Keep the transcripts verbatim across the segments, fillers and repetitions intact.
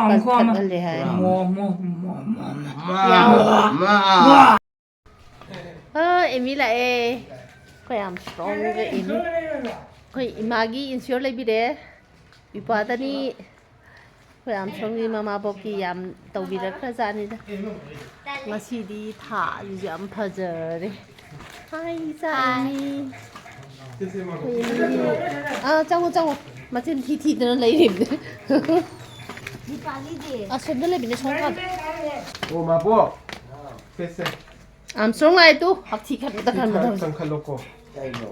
ꯀꯟꯈꯠꯍꯜꯂꯦ ꯍꯥꯏ꯫ ꯃꯣ, ꯃꯣ, ꯃꯣ, ꯃꯣ, ꯃꯣ꯫ ꯃꯥ, ꯃꯥ꯫ ꯑꯥ, ꯑꯦꯃꯤ ꯂꯥꯛꯑꯦ꯫ ꯑꯩꯈꯣꯏ ꯌꯥꯝ ꯁꯣꯡꯒ ꯑꯦꯃꯤ꯫ ꯑꯩꯈꯣꯏ ꯏꯃꯥꯒꯤ ꯏꯟꯁꯤꯌꯣꯔ ꯂꯩꯕꯤꯔꯦ꯫ ꯏꯄ꯭ꯋꯥꯗꯅꯤ꯫ ꯑꯩꯈꯣꯏ ꯌꯥꯝ ꯁꯣꯡꯒꯤ ꯃꯃꯥ ꯕꯣꯛꯀꯤ ꯌꯥꯝ ꯇꯧꯕꯤꯔꯛꯈ꯭ꯔꯖꯥꯠꯅꯤꯗ꯫ ꯉꯁꯤꯗꯤ ꯊꯥꯁꯤꯁꯨ ꯌꯥꯝ ꯐꯖꯔꯦ꯫ ꯍꯥꯏ, ꯏꯆꯥ ꯑꯦꯃꯤ꯫ ꯑꯩꯈꯣꯏ ꯑꯦꯃꯤꯒꯤ-, ꯑꯥ, ꯆꯪꯉꯣ, ꯆꯪꯉꯣ꯫ ꯃꯆꯤꯟ ꯊꯤ ꯊꯤꯗꯅ ꯂꯩꯔꯤꯕꯅꯦ꯫ ꯑꯁꯣꯝꯗ ꯂꯩꯕꯅꯦ, ꯁꯣꯝ ꯀꯥꯗ꯫ ꯑꯣ, ꯃꯥꯕꯣꯛ꯫ ꯁꯦ, ꯁꯦ꯫ ꯑꯥꯝꯁꯇ꯭ꯔꯣꯡ ꯂꯥꯛꯑꯦ ꯇꯨ꯫ ꯍꯛꯊꯤ ꯈꯟꯕꯗ ꯁꯤ ꯈꯟꯕꯗ ꯈꯔ ꯍꯧꯖꯤꯛ꯫ ꯀꯟꯈꯠꯂꯣꯀꯣ꯫ ꯀꯩꯅꯣ?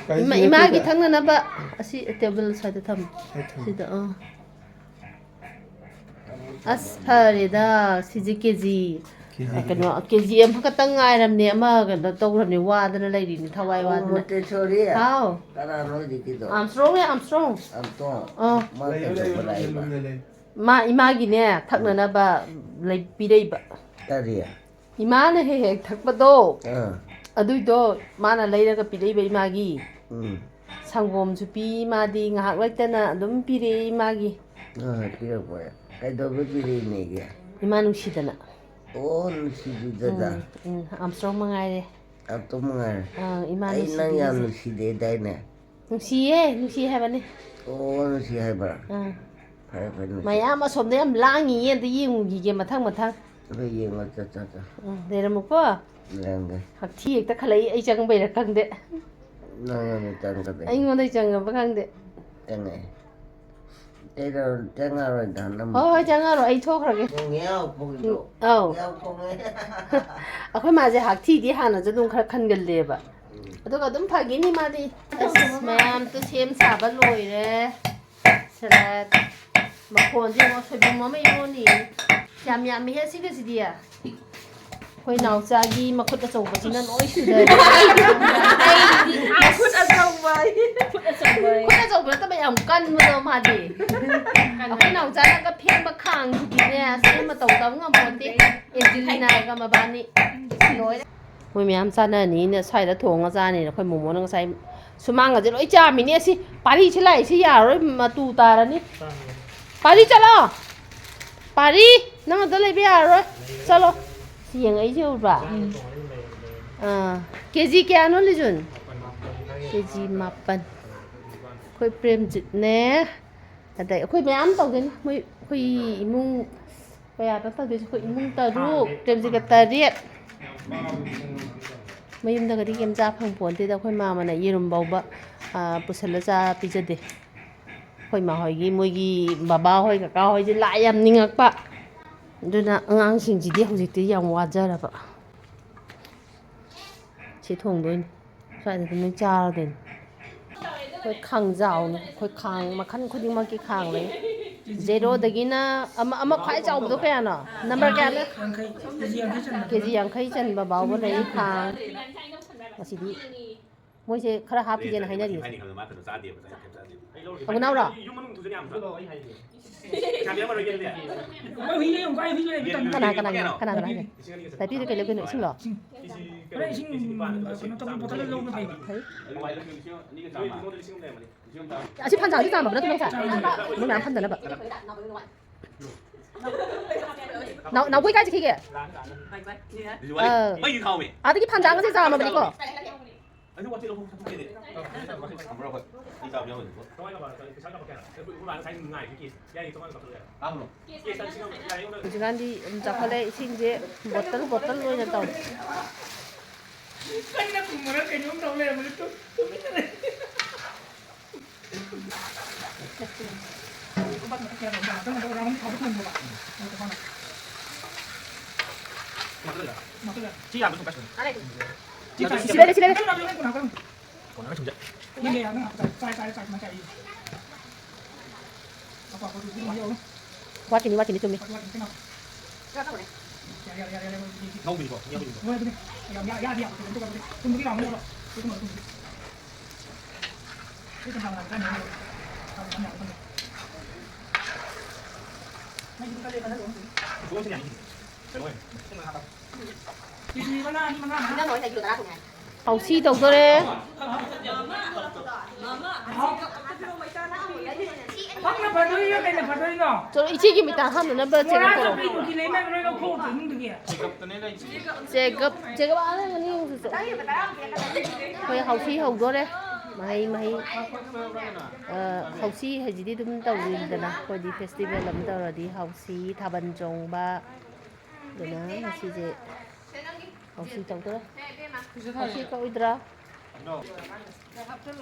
ꯀꯩꯁꯨ ꯏꯃꯥ-, ꯏꯃꯥꯒꯤ ꯅꯠꯇꯦꯗ꯫ ꯊꯛꯅꯅꯕ ꯑꯁꯤ ꯇꯦꯕꯜ ꯁ꯭ꯋꯥꯏꯗ ꯊꯝꯃꯨ꯫ ꯁ꯭ꯋꯥꯏꯗ ꯊꯝꯃꯨ꯫ ꯁꯤꯗ, ꯑꯥ꯫ ꯑꯁ, ꯐꯔꯦꯗ, ꯁꯤꯁꯦ ꯀꯦ ꯖꯤ, ꯀꯦ ꯖꯤ ꯀꯩꯅꯣ, ꯀꯦ ꯖꯤ ꯑꯃꯈꯛꯇꯪ ꯉꯥꯏꯔꯝꯅꯦ, ꯑꯃ ꯀꯩꯅꯣ ꯇꯧꯈ꯭ꯔꯕꯅꯦ, ꯋꯥꯗꯅ ꯂꯩꯔꯤꯅꯦ, ꯊꯋꯥꯏ ꯑꯣ, ꯋꯥꯗꯅ꯫ ꯃꯣꯟꯇꯦꯁꯣꯔꯤ? ꯍꯥꯎ꯫ ꯀꯅꯥꯅꯣ ꯍꯧꯖꯤꯛꯀꯤꯗꯣ? ꯑꯥꯝꯁꯇ꯭ꯔꯣꯡꯅꯦ, ꯑꯥꯝꯁꯇ꯭ꯔꯣꯡ꯫ ꯑꯥꯝꯇꯣꯡ? ꯑꯥ꯫ ꯃꯥ ꯂꯩꯌꯨ, ꯂꯩꯌꯨ, ꯀꯩꯗꯧꯕ ꯂꯩꯌꯨ, ꯂꯥꯛꯏꯕ? ꯂꯩꯌꯨ, ꯂꯩꯌꯨ꯫ ꯃꯥ ꯏꯃꯥꯒꯤꯅꯦ, ꯊꯛꯅꯅꯕ ꯂꯩ-, ꯄꯤꯔꯛꯏꯕ꯫ ꯀꯔꯤ? ꯏꯃꯥꯅ ꯍꯦꯛ ꯍꯦꯛ ꯊꯛꯄꯗꯣ, ꯑꯥ꯫ ꯑꯗꯨꯏꯗꯣ ꯃꯥꯅ ꯂꯩꯔꯒ ꯄꯤꯔꯛꯏꯕ ꯏꯃꯥꯒꯤ꯫ ꯎꯝ꯫ ꯁꯪꯒꯣꯝꯁꯨ ꯄꯤ, ꯃꯥꯗꯤ ꯉꯥꯏꯍꯥꯛ ꯂꯩꯇꯅ ꯑꯗꯨꯝ ꯄꯤꯔꯛꯏ ꯏꯃꯥꯒꯤ꯫ ꯑꯥ, ꯄꯤꯔꯛꯄ꯫ ꯀꯩꯗꯧꯕ ꯄꯤꯔꯛꯏꯅꯦꯒꯦ? ꯏꯃꯥ ꯅꯨꯡꯁꯤꯗꯅ꯫ ꯑꯣ, ꯅꯨꯡꯁꯤꯕꯤꯗꯅ꯫ ꯎꯝ, ꯎꯝ, ꯑꯥꯝꯁꯇ꯭ꯔꯣꯡ ꯃꯉꯥꯏꯔꯦ꯫ ꯑꯥꯝꯁꯇ꯭ꯔꯣꯡ ꯃꯉꯥꯏꯔꯦ꯫ ꯑꯥ, ꯏꯃꯥ ꯑꯩ ꯅꯪ ꯌꯥꯝ ꯅꯨꯡꯁꯤꯕꯤꯔꯤꯁꯦ꯫ ꯅꯨꯡꯁꯤꯗꯦꯗꯥꯏꯅꯦ? ꯅꯨꯡꯁꯤꯌꯦ, ꯅꯨꯡꯁꯤ ꯍꯥꯏꯕꯅꯤ꯫ ꯑꯣ, ꯅꯨꯡꯁꯤ ꯍꯥꯏꯕ꯭ꯔꯥ? ꯑꯥ꯫ ꯐꯔꯦ, ꯐꯔꯦ, ꯅꯨꯡꯁꯤ꯫ ꯃꯌꯥꯝ ꯑꯁꯣꯝꯗ ꯌꯥꯝ ꯂꯥꯡꯉꯤꯌꯦ, ꯑꯝꯇ ꯌꯦꯡꯉꯨꯈꯤꯒꯦ ꯃꯊꯪ ꯃꯊꯪ꯫ ꯑꯗꯨ ꯌꯦꯡꯉꯣ, ꯆꯠ, ꯆꯠ, ꯆꯠ꯫ ꯎꯝ, ꯂꯩꯔꯝꯃꯨꯀꯣ꯫ ꯂꯩꯔꯝꯒꯦ꯫ ꯍꯛꯊꯤ ꯍꯦꯛꯇ ꯈꯜꯂꯛꯏ, ꯑꯩ ꯆꯪꯕꯩꯔꯥ ꯈꯪꯗꯦ꯫ ꯅꯪꯉꯣꯟꯗ ꯆꯪꯒꯗꯣꯏ꯫ ꯑꯩꯉꯣꯟꯗ ꯆꯪꯉꯕ ꯈꯪꯗꯦ꯫ ꯆꯪꯉꯛꯑꯦ꯫ ꯀꯩꯗꯧ-, ꯆꯪꯉꯛꯑꯔꯣꯏꯗ, ꯅꯪ꯫ ꯍꯣꯏ, ꯍꯣꯏ, ꯆꯪꯉꯛꯑꯔꯣꯏ, ꯑꯩ ꯊꯣꯛꯈ꯭ꯔꯒꯦ꯫ ꯅꯣꯡ ꯌꯥꯎ ꯈꯣꯡꯉꯤꯗꯣ꯫ ꯑꯧ꯫ ꯌꯥꯎ ꯈꯣꯡꯉꯦ꯫ ꯑꯩꯈꯣꯏ ꯃꯥꯁꯦ ꯍꯛꯊꯤꯗꯤ ꯍꯥꯟꯅꯁꯨ ꯑꯗꯨꯝ ꯈꯔ ꯈꯟꯒꯜꯂꯦꯕ꯫ ꯎꯝ꯫ ꯑꯗꯨꯒ ꯑꯗꯨꯝ ꯐꯈꯤꯅꯤ ꯃꯥꯗꯤ꯫ ꯑꯁ, ꯃꯌꯥꯝ ꯇꯨ ꯁꯦꯝ ꯁꯥꯕ ꯂꯣꯏꯔꯦ꯫ ꯁꯂꯥꯗ ꯃꯈꯣꯟꯁꯦ ꯌꯦꯡꯉꯣ, ꯁꯣꯏꯕꯨꯝ ꯑꯃ ꯏꯔꯣꯟꯅꯤ꯫ ꯌꯥꯝ ꯌꯥꯝꯃꯤꯍꯦ ꯁꯤꯒꯁꯤꯗꯤ꯫ ꯑꯩꯈꯣꯏ ꯅꯥꯎꯆꯥꯒꯤ ꯃꯈꯨꯠ ꯑꯆꯧꯕꯁꯤꯅ ꯂꯣꯏ ꯁꯨꯗꯔꯦ꯫ ꯑꯩꯗꯤ ꯃꯈꯨꯠ ꯑꯆꯧꯕ ꯍꯥꯏꯌꯦ꯫ ꯈꯨꯠ ꯑꯆꯧꯕ ꯍꯥꯏꯌꯦ꯫ ꯈꯨꯠ ꯑꯆꯧꯕ ꯅꯠꯇꯕ, ꯌꯥꯝ ꯀꯟꯕꯗꯣ ꯃꯥꯗꯤ꯫ ꯑꯩꯈꯣꯏ ꯅꯥꯎꯆꯥꯅꯒ ꯐꯦꯡꯕ ꯈꯥꯡꯁꯤꯗꯤꯅꯦ, ꯁꯤ ꯃꯇꯧ ꯇꯝ ꯉꯝꯄꯣꯟꯇꯦ꯫ ꯑꯦꯟꯖꯦꯂꯤꯅꯥꯒ ꯃꯕꯥꯅꯤ꯫ ꯂꯣꯏꯔꯦ꯫ ꯃꯣꯏ ꯃꯌꯥꯝ ꯆꯥꯅꯅꯤꯅ ꯁ꯭ꯋꯥꯏꯗ ꯊꯣꯡꯉ ꯆꯥꯅꯤꯅ ꯑꯩꯈꯣꯏ ꯃꯣꯃꯣꯅ ꯉꯁꯥꯏ ꯁꯨꯃꯥꯡꯒꯁꯦ ꯂꯣꯏ ꯆꯥꯝꯃꯤꯅꯦ꯫ ꯑꯁꯤ ꯄꯥꯔꯤꯁꯤ ꯂꯥꯛꯏꯁꯤ ꯌꯥꯔꯔꯣꯏ, ꯃꯇꯨ ꯇꯥꯔꯅꯤ꯫ ꯄꯥꯔꯤ ꯆꯠꯂꯣ꯫ ꯄꯥꯔꯤ, ꯅꯪ ꯑꯗ ꯂꯩꯕ ꯌꯥꯔꯔꯣꯏ꯫ ꯆꯠꯂꯣ꯫ ꯁꯤ ꯌꯦꯡꯉꯛꯏꯁꯦ ꯎꯕ꯭ꯔꯥ? ꯑꯥ, ꯀꯦ ꯖꯤ ꯀꯌꯥꯅꯣ, ꯂꯤꯖꯨꯟ? ꯀꯦ ꯖꯤ ꯃꯥꯄꯟ꯫ ꯑꯩꯈꯣꯏ ꯄ꯭ꯔꯦꯝꯖꯤꯠꯅꯦ꯫ ꯑꯗꯩ ꯑꯩꯈꯣꯏ ꯃꯌꯥꯝ ꯇꯧꯗꯣꯏꯅꯤ꯫ ꯃꯣꯏ, ꯑꯩꯈꯣꯏ ꯏꯃꯨꯡ ꯀꯌꯥꯅꯣ ꯇꯧꯗꯣꯏꯁꯦ? ꯑꯩꯈꯣꯏ ꯏꯃꯨꯡ ꯇꯔꯨꯛ, ꯄ꯭ꯔꯦꯝꯖꯤꯠꯀ ꯇꯔꯦꯠ꯫ ꯃꯌꯨꯝꯗꯒꯗꯤ ꯀꯩꯝ ꯆꯥ ꯐꯪ ꯄꯣꯟꯇꯦꯗ꯫ ꯑꯩꯈꯣꯏ ꯃꯥꯃꯅ ꯌꯦꯔꯨꯝ ꯐꯥꯎꯕ, ꯑꯥ, ꯄꯨꯁꯜꯂ ꯆꯥ ꯄꯤꯖꯗꯦ꯫ ꯑꯩꯈꯣꯏ ꯃꯥ ꯍꯣꯏꯒꯤ, ꯃꯣꯏꯒꯤ ꯕꯕꯥ ꯍꯣꯏ, ꯀꯀꯥ ꯍꯣꯏꯁꯦ ꯂꯥꯏ ꯌꯥꯝ ꯅꯤꯡꯉꯛꯄ꯫ ꯑꯗꯨꯅ ꯑꯉꯥꯡꯁꯤꯡꯁꯤꯗꯤ ꯍꯧꯖꯤꯛꯇꯤ ꯌꯥꯝ ꯋꯥꯖꯔꯕ꯫ ꯁꯤ ꯊꯣꯡꯗꯣꯏꯅꯤ꯫ ꯁ꯭ꯋꯥꯏꯗ ꯑꯗꯨꯝ ꯂꯣꯏ ꯆꯥꯔꯗꯣꯏꯅꯤ꯫ ꯑꯩꯈꯣꯏ ꯈꯥꯡꯖꯥꯎꯅꯤ꯫ ꯑꯩꯈꯣꯏ ꯈꯥꯡ ꯃꯈꯜ ꯈꯨꯗꯤꯡꯃꯛꯀꯤ ꯈꯥꯡ ꯂꯩ꯫ ꯖꯦꯔꯣꯗꯒꯤꯅ ꯑꯃ, ꯑꯃ ꯈ꯭ꯋꯥꯏ ꯆꯥꯎꯕꯗꯣ ꯀꯌꯥꯅꯣ? ꯅꯝꯕꯔ ꯀꯌꯥꯅꯣ? ꯌꯥꯡꯈꯩ, ꯀꯦ ꯖꯤ ꯌꯥꯡꯈꯩ ꯆꯟꯕ꯫ ꯀꯦ ꯖꯤ ꯌꯥꯡꯈꯩ ꯆꯟꯕ ꯐꯥꯎꯕ ꯂꯩ ꯈꯥꯡ꯫ ꯉꯁꯤꯗꯤ ꯃꯣꯏꯁꯦ ꯈꯔ ꯍꯥꯞꯈꯤꯒꯦꯅ ꯍꯥꯏꯅꯔꯤ꯫ ꯑꯕꯨꯅꯥꯎꯔꯣ? ꯀꯅꯥ, ꯀꯅꯥ, ꯀꯅꯥ, ꯀꯅꯥ, ꯀꯅꯥ ꯍꯥꯏꯒꯦ? ꯇꯥꯏꯄꯤꯗ ꯀꯩ ꯂꯩꯗꯣꯏꯅꯣ? ꯏꯁꯤꯡꯂꯣ? ꯍꯣꯔꯦꯟ ꯏꯁꯤꯡ, ꯀꯩꯅꯣ ꯇꯧꯕ ꯕꯣꯇꯜꯗ ꯂꯧꯕꯅ ꯐꯩ꯫ ꯐꯩ꯫ ꯑꯁꯤ ꯐꯟꯖꯥꯁꯤ ꯆꯥꯝꯃꯕ ꯅꯠꯇ꯭ꯔꯣ ꯅꯪ ꯉꯁꯥꯏ? ꯃꯣꯏ ꯃꯌꯥꯝ ꯐꯟꯗꯅꯕ꯫ ꯅꯥꯎ-, ꯅꯥꯎꯕꯣꯏ ꯀꯥꯏ ꯆꯠꯈꯤꯒꯦ? ꯑꯥ꯫ ꯃꯩꯗꯤ ꯊꯥꯎꯋꯦ꯫ ꯑꯗꯒꯤ ꯐꯟꯖꯥ ꯉꯁꯤ ꯆꯥꯝꯃꯕꯅꯤꯀꯣ꯫ ꯑꯗꯨ ꯋꯥꯆꯦ ꯂꯧꯐꯝ ꯆꯠꯊꯣꯛꯀꯦꯅꯦ꯫ ꯊꯝꯕ꯭ꯔꯣ ꯑꯩꯈꯣꯏ? ꯑꯩ ꯆꯥꯕ ꯌꯥꯎꯔꯣꯏ꯫ ꯀꯃꯥꯏꯅ ꯇꯧꯕ? ꯄꯩꯁꯥ ꯀꯌꯥ? ꯑꯩꯈꯣꯏ ꯏꯃꯥ ꯉꯁꯥꯏ ꯉꯥꯏꯕꯒꯤ ꯌꯥꯏ, ꯆꯥꯝꯃꯉꯥ ꯀꯥꯞꯊꯣꯛ ꯌꯥꯔꯦ꯫ ꯀꯥꯞꯄ꯭ꯔꯣ? ꯀꯦꯁ ꯂꯤꯁꯤꯡ ꯑꯃ ꯌꯥꯔꯦ, ꯑꯩꯉꯣꯟꯗ꯫ ꯍꯧꯖꯤꯛꯀꯥꯟꯗꯤ ꯌꯥꯝ ꯆꯥꯎꯈꯠꯂꯦ, ꯏꯁꯤꯡꯁꯦ ꯕꯣꯇꯜ, ꯕꯣꯇꯜ ꯑꯣꯏꯅ ꯇꯧꯔꯦ꯫ ꯀꯟꯅ ꯈꯨꯝꯃꯨꯔ ꯀꯩꯅꯣꯝ ꯇꯧ ꯂꯩꯔꯝꯕꯗꯨ ꯇꯨ-, ꯇꯨꯃꯤꯟꯅ ꯂꯩ꯫ ꯁꯤ ꯌꯥꯝꯕ ꯁꯨꯝ ꯀꯥꯏꯁꯤꯅꯦ꯫ ꯁꯤ ꯂꯩꯔꯦ, ꯁꯤ ꯂꯩꯔꯦ꯫ ꯀꯣꯟꯅꯒ ꯁꯨꯝ ꯆꯠ꯫ ꯋꯥꯠꯈꯤꯅꯤ, ꯋꯥꯠꯈꯤꯅꯤ, ꯆꯨꯝꯃꯤ꯫ ꯉꯧꯕꯤꯅꯤꯀꯣ, ꯉꯧꯕꯤꯅꯤꯀꯣ꯫ ꯍꯥꯎꯁꯤ ꯇꯧꯗꯣꯔꯦ꯫ ꯐꯝꯅ ꯐꯗꯣꯏꯔꯣ, ꯀꯩꯅ ꯐꯗꯣꯏꯅꯣ? ꯆꯠꯂꯣ, ꯏꯆꯦꯒꯤ ꯃꯤꯇꯥ ꯍꯥꯞꯅꯅꯕ ꯆꯦꯔꯪ ꯃꯣꯔꯥ ꯄꯨꯔꯛꯑꯣ꯫ ꯆꯧꯀ꯭ꯔꯤꯗꯨꯗꯤ ꯂꯩꯃꯟꯈ꯭ꯔꯦ, ꯂꯧꯊꯣꯛꯑꯣ ꯏꯃꯨꯡꯗꯒꯤ꯫ ꯆꯦꯒꯞꯇꯅꯦ ꯂꯩꯁꯦ꯫ ꯆꯦꯒꯞ, ꯆꯦꯒꯞ ꯑꯥꯗ ꯂꯩꯕꯅꯤ, ꯌꯦꯡꯉꯨ ꯆꯣ꯫ ꯑꯩꯈꯣꯏ ꯍꯥꯎꯁꯤ ꯍꯧꯗꯣꯔꯦ꯫ ꯃꯍꯩ, ꯃꯍꯩ, ꯑ, ꯍꯥꯎꯁꯤ ꯍꯥꯏꯁꯤꯗꯤ ꯑꯗꯨꯝ ꯇꯧꯔꯤꯗꯅ, ꯑꯩꯈꯣꯏꯗꯤ ꯐꯦꯁꯇꯤꯚꯦꯜ ꯑꯃ ꯇꯧꯔꯗꯤ ꯍꯥꯎꯁꯤ, ꯊꯥꯕꯜ ꯆꯣꯡꯕ, ꯑꯗꯨꯅ ꯉꯁꯤꯁꯦ ꯍꯥꯎꯁꯤ ꯇꯧꯗꯣꯔꯦ꯫ ꯍꯥꯎꯁꯤ ꯀꯛꯑꯣꯏꯗ꯭ꯔꯥ?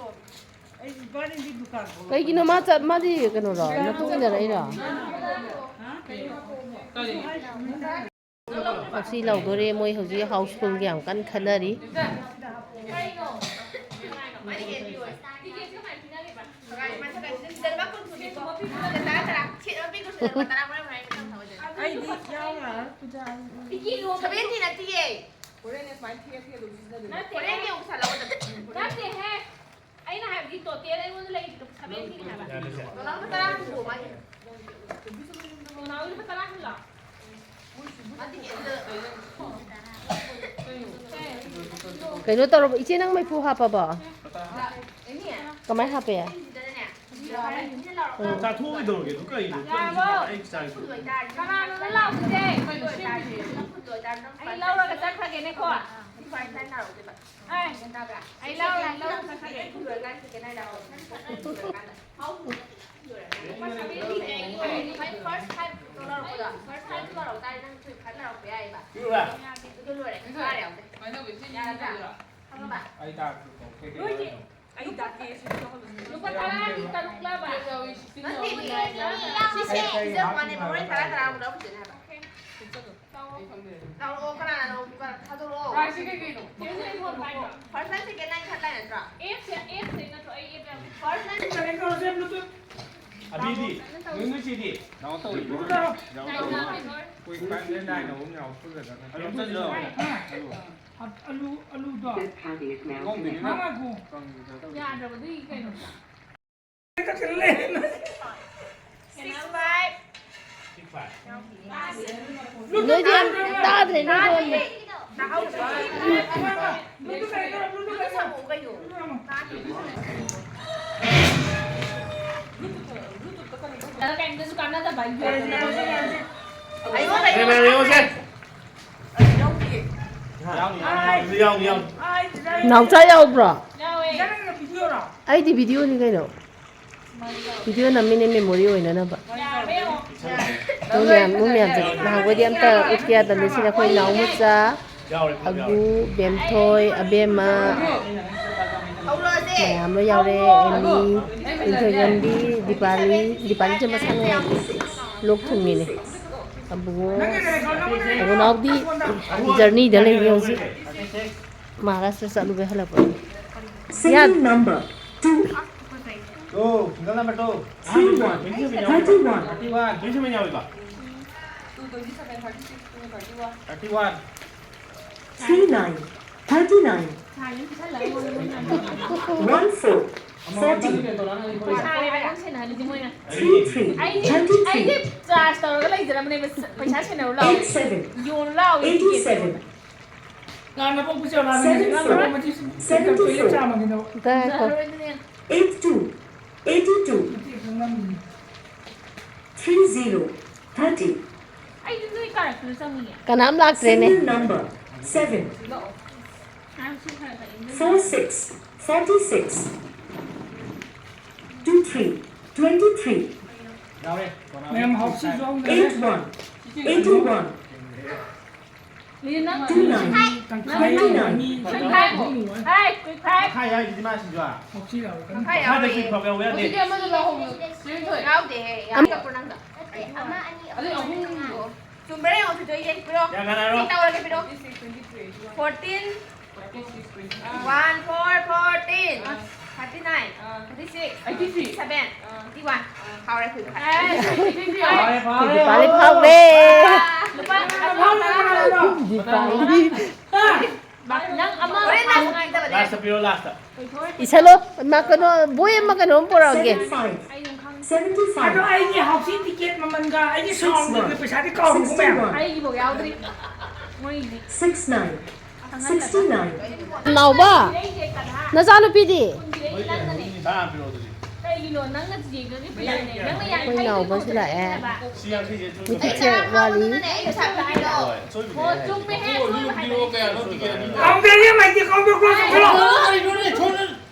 ꯀꯩꯒꯤꯅꯣ ꯃꯥ ꯆꯠ-, ꯃꯥꯗꯤ ꯀꯩꯅꯣꯔꯣ? ꯅꯇꯨꯡ ꯏꯟꯅꯔꯛꯏꯔꯣ? ꯍꯥꯎꯁꯤ ꯂꯧꯗꯣꯔꯦ꯫ ꯃꯣꯏ ꯍꯧꯖꯤꯛ ꯍꯥꯎꯁꯐꯨꯜꯒꯤ ꯌꯥꯝ ꯀꯟꯅ ꯈꯟꯅꯔꯤ꯫ ꯑꯩꯗꯤ ꯌꯥꯎꯔꯔꯣꯏ ꯄꯨꯖꯥ꯫ ꯁꯚꯦꯟꯇꯤ ꯅꯠꯇꯦꯌꯦ꯫ ꯍꯣꯔꯦꯟ ꯁꯨꯃꯥꯏꯅ ꯊꯦꯛꯑ ꯊꯦꯛꯑ ꯑꯗꯨꯝ ꯁꯤꯖꯤꯟꯅꯗꯣꯏꯅꯦ꯫ ꯅꯠꯇꯦꯍꯦ꯫ ꯍꯣꯔꯦꯟꯒꯤ ꯑꯃꯨꯛ ꯁꯥꯜꯂꯛꯑꯣ꯫ ꯅꯠꯇꯦꯍꯦ꯫ ꯑꯩꯅ ꯍꯥꯏꯕꯗꯤ ꯇꯣꯇꯦꯜ ꯑꯩꯉꯣꯟꯗ ꯂꯩꯔꯤꯗꯣ ꯁꯚꯦꯟꯇꯤꯅꯦ ꯍꯥꯏꯕ꯫ ꯗꯣꯂꯔ ꯂꯨꯄꯥ ꯇꯔꯥ ꯍꯨꯟꯗꯣꯛꯑꯣ ꯃꯥꯒꯤ꯫ ꯗꯣꯂꯔ ꯂꯨꯄꯥ ꯇꯔꯥ ꯍꯨꯜꯂꯣ꯫ ꯀꯩꯅꯣ ꯇꯧꯔꯕ? ꯏꯆꯦ, ꯅꯪ ꯃꯩꯐꯨ ꯍꯥꯞꯄꯕꯣ? ꯀꯃꯥꯏ ꯍꯥꯞꯄꯦ? ꯎꯝ꯫ ꯆꯥꯊꯣꯛꯑꯣ ꯀꯩꯗꯧꯔꯒꯦ? ꯑꯗꯨ ꯀꯩꯅꯣ? ꯌꯥꯔꯕꯣ? ꯑꯩ ꯆꯥꯒꯦ꯫ ꯀꯅꯥꯅꯣ ꯂꯥꯎꯔꯤꯁꯦ? ꯑꯩ ꯂꯧꯔꯒ ꯆꯠꯈ꯭ꯔꯒꯦꯅꯦꯀꯣ꯫ ꯑꯩ, ꯑꯩ ꯂꯧꯔꯒ, ꯂꯧꯔꯒ ꯆꯠꯈ꯭ꯔꯒꯦ꯫ ꯐꯥꯔꯁ ꯐꯥꯏꯚ ꯗꯣꯂꯔ ꯂꯧꯔꯛꯑꯣ꯫ ꯐꯥꯔꯁ ꯐꯥꯏꯚ ꯗꯣꯂꯔ ꯂꯧꯔꯛꯑꯣ ꯇꯥꯔꯗꯤ ꯅꯪ ꯊꯣꯏ ꯈꯔ ꯂꯧꯔꯛꯄ ꯌꯥꯏꯌꯦꯕ꯫ ꯄꯤꯔꯨꯔꯥ? ꯑꯗꯨ ꯂꯣꯏꯔꯦ꯫ ꯀꯥꯔꯦ ꯑꯃꯨꯛ꯫ ꯀꯃꯥꯏꯅ ꯇꯧꯒꯦ? ꯁꯤ ꯌꯥꯔꯗ꯭ꯔꯥ? ꯄꯤꯔꯨꯔꯥ? ꯈꯪꯉꯕ? ꯑꯩ ꯇꯥꯛꯄꯗꯣ ꯀꯩ ꯀꯩ ꯂꯣꯏꯗꯦ꯫ ꯍꯥꯏꯅꯣ? ꯑꯩ ꯇꯥꯛꯀꯦ ꯁꯤ ꯂꯧꯍꯜꯂꯁꯤ꯫ ꯂꯨꯄꯥ ꯇꯔꯥꯒꯤ ꯇꯔꯨꯛꯂꯕ? ꯅꯠꯇꯦ, ꯃꯤ ꯁꯤꯁꯦ ꯌꯥꯎꯕꯅꯦꯕ꯫ ꯍꯣꯔꯦꯟ ꯇꯔꯥ ꯇꯔꯥ ꯑꯃꯨꯛ ꯂꯧꯔꯛꯄꯁꯤꯅꯦ ꯍꯥꯏꯕ꯫ ꯂꯧꯔꯛꯑꯣ, ꯀꯅꯥꯅꯣ? ꯊꯥꯗꯣꯔꯛꯑꯣ꯫ ꯔꯥꯏꯁꯁꯦ ꯀꯩ ꯀꯩꯅꯣ? First line, second line, third line ꯅꯠꯇ꯭ꯔꯥ? ꯑꯦꯞꯁꯦ, ꯑꯦꯞꯁꯦ ꯅꯠꯇ꯭ꯔꯣ? ꯑꯩ ꯑꯦꯞ ꯌꯥꯎꯗꯦ꯫ First line. ꯑꯕꯤꯗꯤ? ꯅꯣꯏ, ꯅꯣꯏ ꯆꯦꯗꯤ? ꯗꯥꯎꯟ ꯇꯧꯔꯤꯕ꯭ꯔꯣ? ꯗꯥꯎꯟ ꯇꯧꯔꯤꯕ꯭ꯔꯣ? ꯑꯩꯈꯣꯏ ꯐꯥꯏꯚ ꯅꯥꯏꯟ ꯅꯥꯏꯟ ꯑꯍꯨꯝ ꯌꯥꯎꯔꯛꯄꯗꯨꯗ ꯅꯠꯇ꯭ꯔꯣ? ꯑꯂꯨ ꯆꯠꯂꯣ꯫ ꯑꯂꯨ꯫ ꯑ-, ꯑꯂꯨ, ꯑꯂꯨꯗꯣ꯫ ꯉꯥꯏꯈꯣ꯫ ꯌꯥꯗ꯭ꯔꯕ ꯑꯗꯨꯒꯤ ꯀꯩꯅꯣ? ꯅꯣꯏꯗꯤ ꯌꯥꯝ ꯇꯥꯗ꯭ꯔꯦ, ꯅꯣꯏꯗꯤ ꯌꯥꯝ꯫ ꯌꯥꯎꯅꯤ, ꯌꯥꯎꯅꯤ, ꯌꯥꯎꯅꯤ꯫ ꯅꯥꯎꯆꯥ ꯌꯥꯎꯕ꯭ꯔꯣ? ꯑꯩꯗꯤ ꯚꯤꯗꯤꯑꯣꯅꯤ ꯀꯩꯅꯣ꯫ ꯚꯤꯗꯤꯑꯣ ꯅꯝꯃꯤꯅꯦ, ꯃꯦꯃꯣꯔꯤ ꯑꯣꯏꯅꯅꯕ꯫ ꯃꯣꯏ ꯃꯌꯥꯝ, ꯃꯣꯏ ꯃꯌꯥꯝꯁꯦ ꯅꯍꯥꯟꯈꯣꯏꯗꯤ ꯑꯝꯇ ꯎꯠꯀꯦ ꯌꯥꯗꯕꯅꯤ꯫ ꯁꯤꯅ ꯑꯩꯈꯣꯏ ꯅꯥꯎꯃꯆꯥ, ꯑꯒꯨ, ꯕꯦꯝꯊꯣꯏ, ꯑꯕꯦꯝꯃ, ꯃꯌꯥꯝ ꯂꯣꯏ ꯌꯥꯎꯔꯦ꯫ ꯑꯦꯃꯤ, ꯂꯤꯟꯊꯣꯏꯉꯝꯕꯤ, ꯗꯤꯄꯥꯂꯤ, ꯗꯤꯄꯥꯂꯤꯁꯦ ꯃꯁꯥ ꯅꯨꯡꯉꯥꯏꯇꯦ, ꯂꯣꯛ ꯊꯨꯡꯉꯤꯅꯦ꯫ ꯑꯕꯨꯡꯉꯣ, ꯑꯕꯨꯡꯅꯥꯎꯗꯤ ꯖꯔꯅꯤꯗ ꯂꯩꯔꯤ ꯍꯧꯖꯤꯛ, ꯃꯍꯥꯔꯥꯁꯇ꯭ꯔ ꯆꯠꯂꯨꯕꯩ ꯍꯜꯂꯛꯄ꯫ Serial number two. Two, single number two. Three one, thirty one. Thirty one. Twenty seven ꯌꯥꯎꯏꯀꯣ? Thirty one. Three nine, thirty nine. One four, forty. Three three, twenty three. ꯑꯩꯗꯤ ꯆꯥꯔꯖ ꯇꯧꯔꯒ ꯂꯩꯖꯔꯝꯕꯅꯦꯕ, ꯄꯩꯁꯥ ꯁꯦꯟꯅꯔꯨ ꯂꯥꯎ꯫ Eight seven, ꯌꯣꯜꯂꯨ ꯂꯥꯎ꯫ Eighty seven. Seven four, seventy four. ꯉꯥꯏꯈꯣ꯫ Eight two, eighty two. Three zero, thirty. ꯑꯩꯗꯤ ꯅꯣꯏ ꯀꯥꯔꯛꯇꯨꯗ ꯆꯪꯉꯤꯌꯦ꯫ ꯀꯅꯥꯝ ꯂꯥꯛꯇ꯭ꯔꯦꯅꯦ꯫ Serial number seven. Four six, forty six. Two three, twenty three. ꯌꯥꯎꯔꯦ꯫ ꯃꯌꯥꯝ ꯍꯥꯎꯁꯤ ꯌꯥꯎꯗ꯭ꯔꯦ꯫ Eight one, eighty one. ꯅꯪ ꯇꯨ ꯅꯥꯏꯟ, ꯇꯪꯈꯥꯏ ꯇ꯭ꯋꯦꯟꯇꯤ ꯅꯥꯏꯟ꯫ ꯑꯅꯤ, ꯇꯪꯈꯥꯏ ꯑꯃ, ꯑꯅꯤ, ꯍꯥꯏ, ꯀꯨꯏꯈꯥꯏ꯫ ꯇꯪꯈꯥꯏ ꯍꯥꯏꯁꯤꯗꯤ ꯃꯥ ꯁꯤꯁꯨ꯫ ꯍꯥꯎꯁꯤ ꯌꯥꯎꯔꯦ꯫ ꯇꯪꯈꯥꯏ ꯃꯈꯥꯗ ꯌꯥꯎꯔꯦ꯫ ꯁꯤ ꯐꯕ ꯌꯥꯎꯕ ꯌꯥꯗꯦ꯫ ꯍꯧꯖꯤꯛꯀꯤ ꯑꯃꯗꯣ ꯂꯧꯍꯧꯕ꯭ꯔꯣ? ꯁꯤꯗ ꯊꯣꯏ꯫ ꯌꯥꯎꯗꯦ꯫ ꯌꯥꯝ ꯀꯛꯄ꯭ꯔꯣ ꯅꯪꯗ? ꯑꯗꯨ ꯑꯍꯨꯝ꯫ ꯆꯨꯝꯕ꯭ꯔꯥ ꯌꯦꯡꯉꯣ, ꯊꯣꯏꯗꯣ ꯌꯦꯡ ꯄꯤꯔꯣ꯫ ꯌꯥꯔꯦ, ꯌꯥꯔꯦ꯫ ꯁꯤ ꯇꯧꯔꯒꯦ ꯄꯤꯔꯣ꯫ Fourteen. One four fourteen, thirty nine, thirty six, eighty three, seven, eighty one. ꯍꯥꯎꯔꯦ, ꯐꯨꯜ ꯈꯥꯏ꯫ ꯐꯥꯔꯦ, ꯐꯥꯔꯦ꯫ ꯗꯤꯄꯥꯂꯤ ꯐꯥꯎꯔꯦ꯫ ꯂꯨꯄꯥ ꯗꯤꯄꯥꯂꯤ꯫ ꯅꯪ ꯑꯃ ꯍꯣꯔꯦꯟ ꯂꯥꯁ ꯉꯥꯏꯗꯕꯅꯦ꯫ Last ꯄꯤꯔꯣ, last꯫ ꯏꯁꯜꯂꯣ꯫ ꯃꯥ ꯀꯩꯅꯣ, ꯕꯣꯏ ꯑꯃ ꯀꯩꯅꯣꯝ ꯄꯨꯔꯛꯑꯒꯦ꯫ Seven five, seventy five. ꯑꯗꯣ ꯑꯩꯒꯤ ꯍꯥꯎꯁꯤ ꯇꯤꯀꯦꯠ ꯃꯃꯜꯒ ꯑꯩꯒꯤ ꯁꯥꯎꯟꯒ ꯄꯩꯁꯥꯗꯤ ꯀꯥꯎꯔꯦꯀꯣ ꯃꯌꯥꯝ꯫ Sixty one. ꯑꯩꯒꯤꯐꯥꯎ ꯌꯥꯎꯗ꯭ꯔꯤ꯫ ꯃꯣꯏꯒꯤꯗꯤ꯫ Six nine. Sixty nine. ꯅꯥꯎꯕ, ꯅꯆꯥꯅꯨꯄꯤꯗꯤ? ꯀꯩꯅꯣ, ꯅꯪꯅ ꯆꯤꯆꯦꯒꯤ ꯄꯩꯁꯥꯅꯦ꯫ ꯅꯪꯅ ꯑꯩꯈꯣꯏ ꯌꯥꯡꯈꯩꯗꯣ ꯅꯥꯎꯕꯁꯨ ꯂꯥꯛꯑꯦ꯫ ꯍꯥꯏꯕ꯫ ꯃꯤꯊꯤꯠꯁꯦ ꯋꯥꯠꯂꯤ꯫ ꯑꯣ, ꯆꯨꯝꯃꯦ ꯍꯦ, ꯑꯁꯦꯡꯕ ꯍꯥꯏꯕ꯫ ꯀꯥꯎꯟꯇꯔꯒꯤ ꯃꯥꯏꯛꯇꯤ ꯀꯥꯎꯟꯇꯔ ꯀ꯭ꯂꯣꯖ ꯇꯧꯁꯜꯂꯣ꯫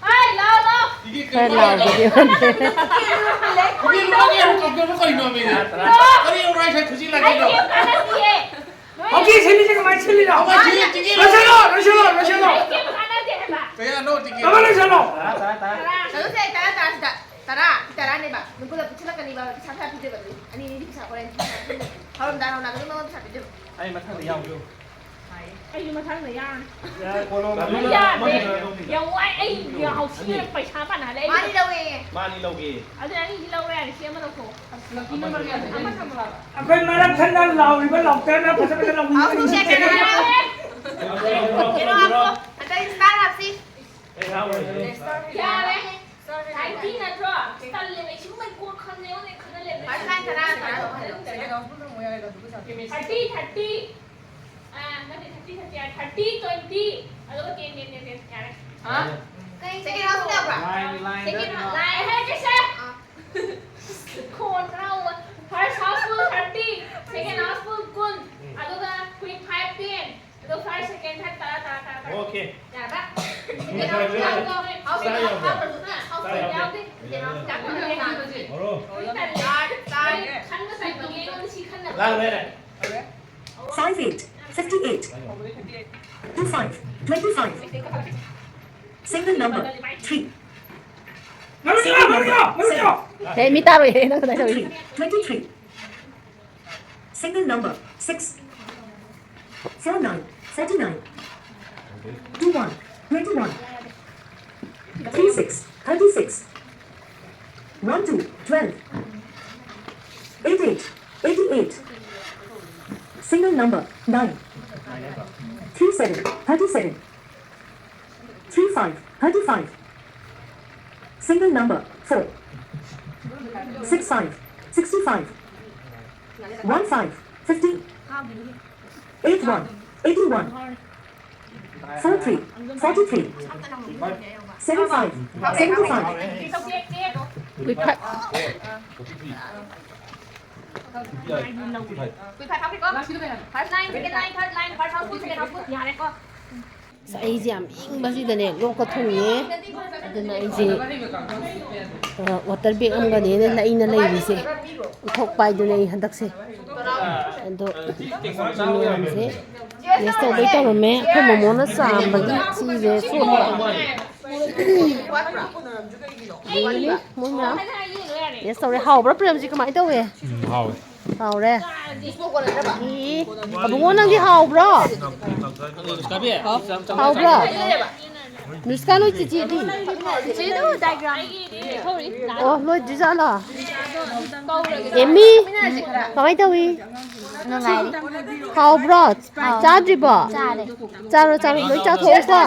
ꯍꯥꯏ, ꯂꯥꯎ, ꯂꯥꯎ꯫ ꯈꯔ ꯂꯥꯎꯕꯗꯤ ꯑꯣꯏꯔꯦ꯫ ꯑꯩ ꯀꯩꯝ ꯀꯥꯟꯅꯗꯤꯌꯦ꯫ ꯍꯧꯖꯤꯛ ꯁꯤꯜꯂꯤꯁꯦ ꯀꯃꯥꯏꯅ ꯁꯤꯜꯂꯤꯅꯣ? ꯂꯣꯏꯁꯜꯂꯣ, ꯂꯣꯏꯁꯜꯂꯣ, ꯂꯣꯏꯁꯜꯂꯣ꯫ ꯑꯩ ꯀꯩꯝ ꯀꯥꯟꯅꯗꯦ ꯍꯥꯏꯕ꯫ ꯀꯌꯥꯅꯣ ꯇꯤꯀꯦꯠ? ꯀꯃꯥꯏꯅ ꯂꯣꯏꯁꯜꯂꯣ? ꯇꯔꯥ, ꯇꯔꯥ, ꯇꯔꯥ꯫ ꯀꯩꯅꯣꯁꯦ, ꯇꯔꯥ, ꯇꯔꯥ ꯁꯤꯗ꯫ ꯇꯔꯥ, ꯇꯔꯥꯅꯦꯕ꯫ ꯑꯗꯨꯝ ꯄꯨꯂꯞ ꯄꯨꯟꯁꯤꯜꯂꯛꯀꯅꯤꯕ꯫ ꯄꯩꯁꯥ ꯄꯩꯁꯥ ꯄꯤꯗꯣꯏꯕ ꯑꯗꯨꯗꯤ꯫ ꯑꯅꯤ ꯑꯅꯤꯗꯤ ꯄꯩꯁꯥ ꯍꯣꯔꯦꯟ ꯄꯤꯁꯥ ꯄꯤꯗꯣꯏꯕ꯫ ꯍꯧꯔꯝꯗꯥꯏ ꯍꯧꯔꯝꯗꯥꯏ ꯑꯗꯨꯝ ꯅꯉꯣꯟꯗ ꯄꯩꯁꯥ ꯄꯤꯗꯣꯏꯕ꯫ ꯑꯩ ꯃꯊꯪꯗ ꯌꯥꯎꯒꯦ꯫ ꯑꯩꯁꯨ ꯃꯊꯪꯗ ꯌꯥꯎꯔꯅꯤ꯫ ꯌꯥꯔꯦ, ꯀꯣꯟꯅ ꯑꯩ ꯌꯥꯗꯦ꯫ ꯃꯊꯪꯗ ꯌꯥꯎꯒꯦ꯫ ꯌꯥꯝ ꯋꯥꯏ꯫ ꯑꯩ ꯌꯥꯍꯧ ꯊꯦꯡꯅ ꯄꯩꯁꯥ ꯇꯥꯟꯅ ꯍꯜꯂꯛꯑꯦ꯫ ꯃꯥꯅꯤ ꯂꯧꯋꯦ꯫ ꯃꯥꯅꯤ ꯂꯧꯒꯦ꯫ ꯑꯗꯨꯅ ꯑꯅꯤꯁꯤ ꯂꯧꯕ ꯌꯥꯔꯦ꯫ ꯁꯤ ꯑꯃ ꯂꯧꯊꯣꯛꯑꯣ꯫ ꯑꯃ ꯊꯝꯃꯣ꯫ ꯑꯩꯈꯣꯏ ꯃꯔꯛ ꯊꯠꯅ ꯂꯥꯎꯔꯤꯕ ꯂꯥꯎꯇꯔꯅ ꯐꯖ ꯐꯖ ꯂꯥꯎꯕꯤꯕ ꯍꯥꯎ, ꯁꯦ, ꯀꯩꯅꯣ ꯍꯥꯞꯄꯣ꯫ ꯀꯩꯅꯣ ꯍꯥꯞꯄꯣ꯫ ꯑꯗꯩ ꯁ꯭ꯇꯥꯔ ꯍꯥꯞꯁꯤ꯫ ꯌꯥꯔꯦ꯫ ꯅꯥꯏꯟꯇꯤ ꯅꯠꯇ꯭ꯔꯣ? ꯇꯜꯂꯦꯕ꯫ ꯑꯩ ꯁꯤꯒꯨꯝꯕ ꯀꯣꯛ ꯈꯪꯗꯦ꯫ ꯑꯩꯉꯣꯟꯗ ꯈꯪꯍꯜꯂꯦꯕ꯫ ꯐꯥꯔꯁ ꯂꯥꯏꯟ ꯇꯔꯥ, ꯇꯔꯥ꯫ Thirty, thirty. ꯑꯥ, ꯅꯠꯇꯦ, ꯊꯥꯔꯇꯤ, ꯊꯥꯔꯇꯤ, ꯊꯥꯔꯇꯤ꯫ ꯑꯥ, ꯅꯠꯇꯦ, ꯊꯥꯔꯇꯤ, ꯊꯥꯔꯇꯤ, ꯊꯥꯔꯇꯤ, ꯇ꯭ꯋꯦꯟꯇꯤ꯫ ꯑꯗꯨꯒ ꯇꯦꯟ, ꯇꯦꯟ, ꯇꯦꯟ, ꯇꯦꯟ꯫ ꯌꯥꯔꯦ꯫ ꯍꯥ? ꯀꯩ ꯁꯦꯀꯦꯟ ꯍꯥꯎꯁ ꯌꯥꯎꯕ꯭ꯔꯥ? ꯂꯥꯏꯟ, ꯂꯥꯏꯟꯗ ꯁꯦꯀꯦꯟ ꯍꯥꯎꯁ꯫ ꯂꯥꯏꯟ ꯍꯥꯏꯔꯛꯀꯦꯁꯦ꯫ ꯑꯥ꯫ ꯈꯣꯟ ꯈꯔ ꯍꯧꯕ꯫ ꯐꯥꯔꯁ ꯍꯥꯎꯁꯐꯨꯜ ꯊꯥꯔꯇꯤ, ꯁꯦꯀꯦꯟ ꯍꯥꯎꯁꯐꯨꯜ ꯀꯨꯟ, ꯎꯝ꯫ ꯑꯗꯨꯒ ꯀ꯭ꯋꯤꯛ ꯐꯥꯏꯚ, ꯇꯦꯟ꯫ ꯑꯗꯣ ꯐꯥꯔꯁ, ꯁꯦꯀꯦꯟ, ꯊꯥꯔꯠ, ꯇꯔꯥ, ꯇꯔꯥ, ꯇꯔꯥ꯫ ꯑꯣꯀꯦ꯫ ꯌꯥꯔꯕ? ꯎꯝ꯫ ꯁꯦꯀꯦꯟ ꯍꯥꯎꯁ ꯌꯥꯎꯗꯦ꯫ ꯍꯥꯎꯁ ꯌꯥꯎꯗꯦ꯫ ꯌꯥꯎꯗꯦ꯫ ꯌꯥꯔꯣ꯫ ꯈꯟꯕ ꯁꯥꯏꯕꯒꯤ ꯑꯩꯉꯣꯟꯗ ꯁꯤ ꯈꯟꯅꯕ꯫ ꯂꯥꯛ ꯂꯩꯔꯦ꯫ Five eight, fifty eight. Two five, twenty five. Single number, three. Single number, seven. ꯍꯦ, ꯃꯤ ꯇꯥꯔꯣꯏꯍꯦ, ꯅꯪ ꯀꯗꯥꯏ ꯇꯧꯔꯤ? Three, twenty three. Single number, six. Four nine, forty nine. Two one, twenty one. Three six, thirty six. One two, twelve. Eight eight, eighty eight. Single number, nine. Three seven, thirty seven. Three five, thirty five. Single number, four. Six five, sixty five. One five, fifty. Eight one, eighty one. Four three, forty three. Seven five, seventy five. ꯀꯨꯏ five. ꯀꯨꯏ five ꯍꯥꯞꯈ꯭ꯔꯦꯀꯣ꯫ First line, second line, third line, first house full, second house full꯫ ꯌꯥꯔꯦꯀꯣ꯫ ꯑꯁ, ꯑꯩꯁꯦ ꯌꯥꯝ ꯏꯪꯕꯁꯤꯗꯅꯦ ꯂꯣꯛꯀ ꯊꯨꯡꯉꯦ꯫ ꯑꯗꯨꯅ ꯑꯩꯁꯦ, ꯑ, water bag ꯑꯃꯒꯅꯦꯅ ꯂꯩꯅ ꯂꯩꯔꯤꯁꯦ꯫ ꯎꯠꯊꯣꯛꯄ ꯍꯥꯏꯗꯨꯅ ꯑꯩ ꯍꯟꯗꯛꯁꯦ꯫ ꯑꯗꯣ ꯁꯤ ꯃꯌꯥꯝꯁꯦ test ꯇꯧꯕꯩ ꯇꯧꯔꯝꯃꯦ꯫ ꯑꯩꯈꯣꯏ ꯃꯣꯃꯣꯅ ꯆꯥꯝꯕꯒꯤ ꯁꯤꯁꯦ ꯁꯣꯝꯗ ꯂꯩꯕꯅꯤ꯫ ꯃꯣꯏ ꯃꯌꯥꯝ test ꯇꯧꯔꯦ꯫ ꯍꯥꯎꯕ꯭ꯔꯥ, ꯄ꯭ꯔꯦꯝꯖꯤ? ꯀꯃꯥꯏꯅ ꯇꯧꯋꯦ? ꯎꯝ, ꯍꯥꯎꯋꯦ꯫ ꯍꯥꯎꯔꯦ꯫ ꯏ, ꯑꯕꯨꯡꯉꯣ, ꯅꯪꯗꯤ ꯍꯥꯎꯕ꯭ꯔꯣ? ꯍꯥꯎꯕ꯭ꯔꯣ? ꯅꯨꯁꯀꯥꯟ, ꯅꯣꯏ ꯆꯤꯆꯦꯗꯤ? ꯆꯤꯆꯦꯗꯨ diagram ꯌꯦꯛꯍꯧꯔꯤ꯫ ꯑꯣ, ꯂꯣꯏꯗ꯭ꯔꯤꯖꯥꯠꯂꯣ? ꯑꯦꯃꯤ, ꯀꯃꯥꯏ ꯇꯧꯏ? ꯅꯨꯡꯉꯥꯏꯔꯤ꯫ ꯍꯥꯎꯕ꯭ꯔꯣ? ꯍꯥꯎ꯫ ꯆꯥꯗ꯭ꯔꯤꯕꯣ? ꯆꯥꯔꯦ꯫ ꯆꯥꯔꯣ, ꯆꯥꯔꯣ, ꯂꯣꯏ ꯆꯥꯊꯣꯛꯎꯀꯣ꯫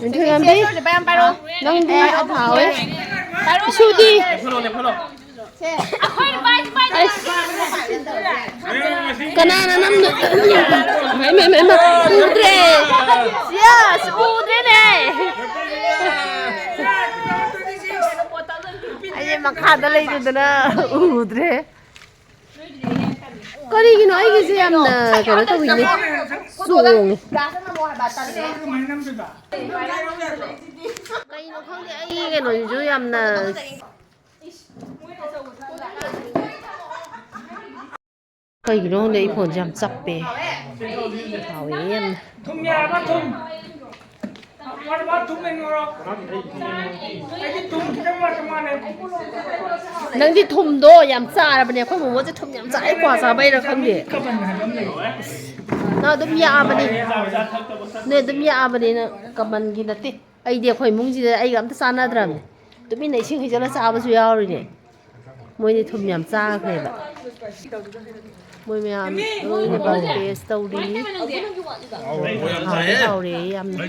ꯅꯤꯡꯊꯣꯏꯉꯝꯕꯤ, ꯅꯪꯗꯤ? ꯍꯥꯎꯋꯦ꯫ ꯏꯁꯨꯗꯤ? ꯑꯩꯈꯣꯏ ꯕꯥꯏ, ꯕꯥꯏ꯫ ꯑꯁ꯫ ꯀꯅꯥꯅ ꯅꯝꯗꯣꯏ-, ꯍꯩꯃ, ꯍꯩꯃ, ꯍꯩꯃ꯫ ꯎꯗ꯭ꯔꯦ꯫ Yes, ꯎꯗ꯭ꯔꯦꯅꯦ꯫ ꯑꯩꯁꯦ ꯃꯈꯥꯗ ꯂꯩꯔꯨꯗꯅ ꯎꯗ꯭ꯔꯦ꯫ ꯀꯔꯤꯒꯤꯅꯣ ꯑꯩꯒꯤꯁꯦ ꯌꯥꯝꯅ ꯀꯩꯅꯣ ꯇꯧꯋꯤꯅꯦ? ꯆꯣꯡꯉꯦ꯫ ꯀꯩꯅꯣ ꯈꯪꯗꯦ, ꯑꯩꯒꯤ ꯀꯩꯅꯣꯁꯤꯁꯨ ꯌꯥꯝꯅ ꯀꯩꯒꯤꯅꯣ ꯈꯪꯗꯦ, ꯑꯩ ꯐꯣꯟꯁꯦ ꯌꯥꯝ ꯆꯞꯄꯦ꯫ ꯍꯥꯎꯋꯦ ꯌꯥꯝꯅ꯫ ꯊꯨꯝ ꯌꯥꯔꯕ? ꯊꯨꯝ꯫ What about ꯊꯨꯝ and ꯃꯣꯔꯣꯛ? ꯑꯩꯗꯤ ꯊꯨꯝ ꯈꯤꯇꯪ ꯋꯥꯠꯄ ꯃꯥꯜꯂꯦ꯫ ꯅꯪꯗꯤ ꯊꯨꯝꯗꯣ ꯌꯥꯝ ꯆꯥꯔꯕꯅꯦ꯫ ꯑꯩꯈꯣꯏ ꯃꯣꯃꯣꯁꯦ ꯊꯨꯝ ꯌꯥꯝ ꯆꯥꯏ, ꯀ꯭ꯋꯥ ꯆꯥꯕꯩꯔꯥ ꯈꯪꯗꯦ꯫ ꯀꯃꯟ ꯍꯥꯏꯕ ꯑꯃ ꯂꯩꯌꯦ꯫ ꯅꯪ ꯑꯗꯨꯝ ꯌꯥꯛꯑꯕꯅꯤ꯫ ꯅꯣꯏ ꯑꯗꯨꯝ ꯌꯥꯛꯑꯕꯅꯤꯅ ꯀꯃꯟꯒꯤ ꯅꯠꯇꯦ꯫ ꯑꯩꯗꯤ ꯑꯩꯈꯣꯏ ꯏꯃꯨꯡꯁꯤꯗ ꯑꯩꯒ ꯑꯝꯇ ꯆꯥꯟꯅꯗ꯭ꯔꯕꯅꯤ꯫ ꯇꯨꯃꯤꯟꯅ ꯏꯁꯤꯡ ꯍꯩꯖꯤꯜꯂ ꯆꯥꯕꯁꯨ ꯌꯥꯎꯔꯤꯅꯦ꯫ ꯃꯣꯏꯗꯤ ꯊꯨꯝ ꯌꯥꯝ ꯆꯥꯈ꯭ꯔꯦꯕ꯫ ꯃꯣꯏ ꯃꯌꯥꯝ ꯂꯣꯏꯅꯃꯛ test ꯇꯧꯔꯤ꯫ ꯍꯥꯎꯔꯦ, ꯍꯥꯎꯔꯦ ꯌꯥꯝꯅ꯫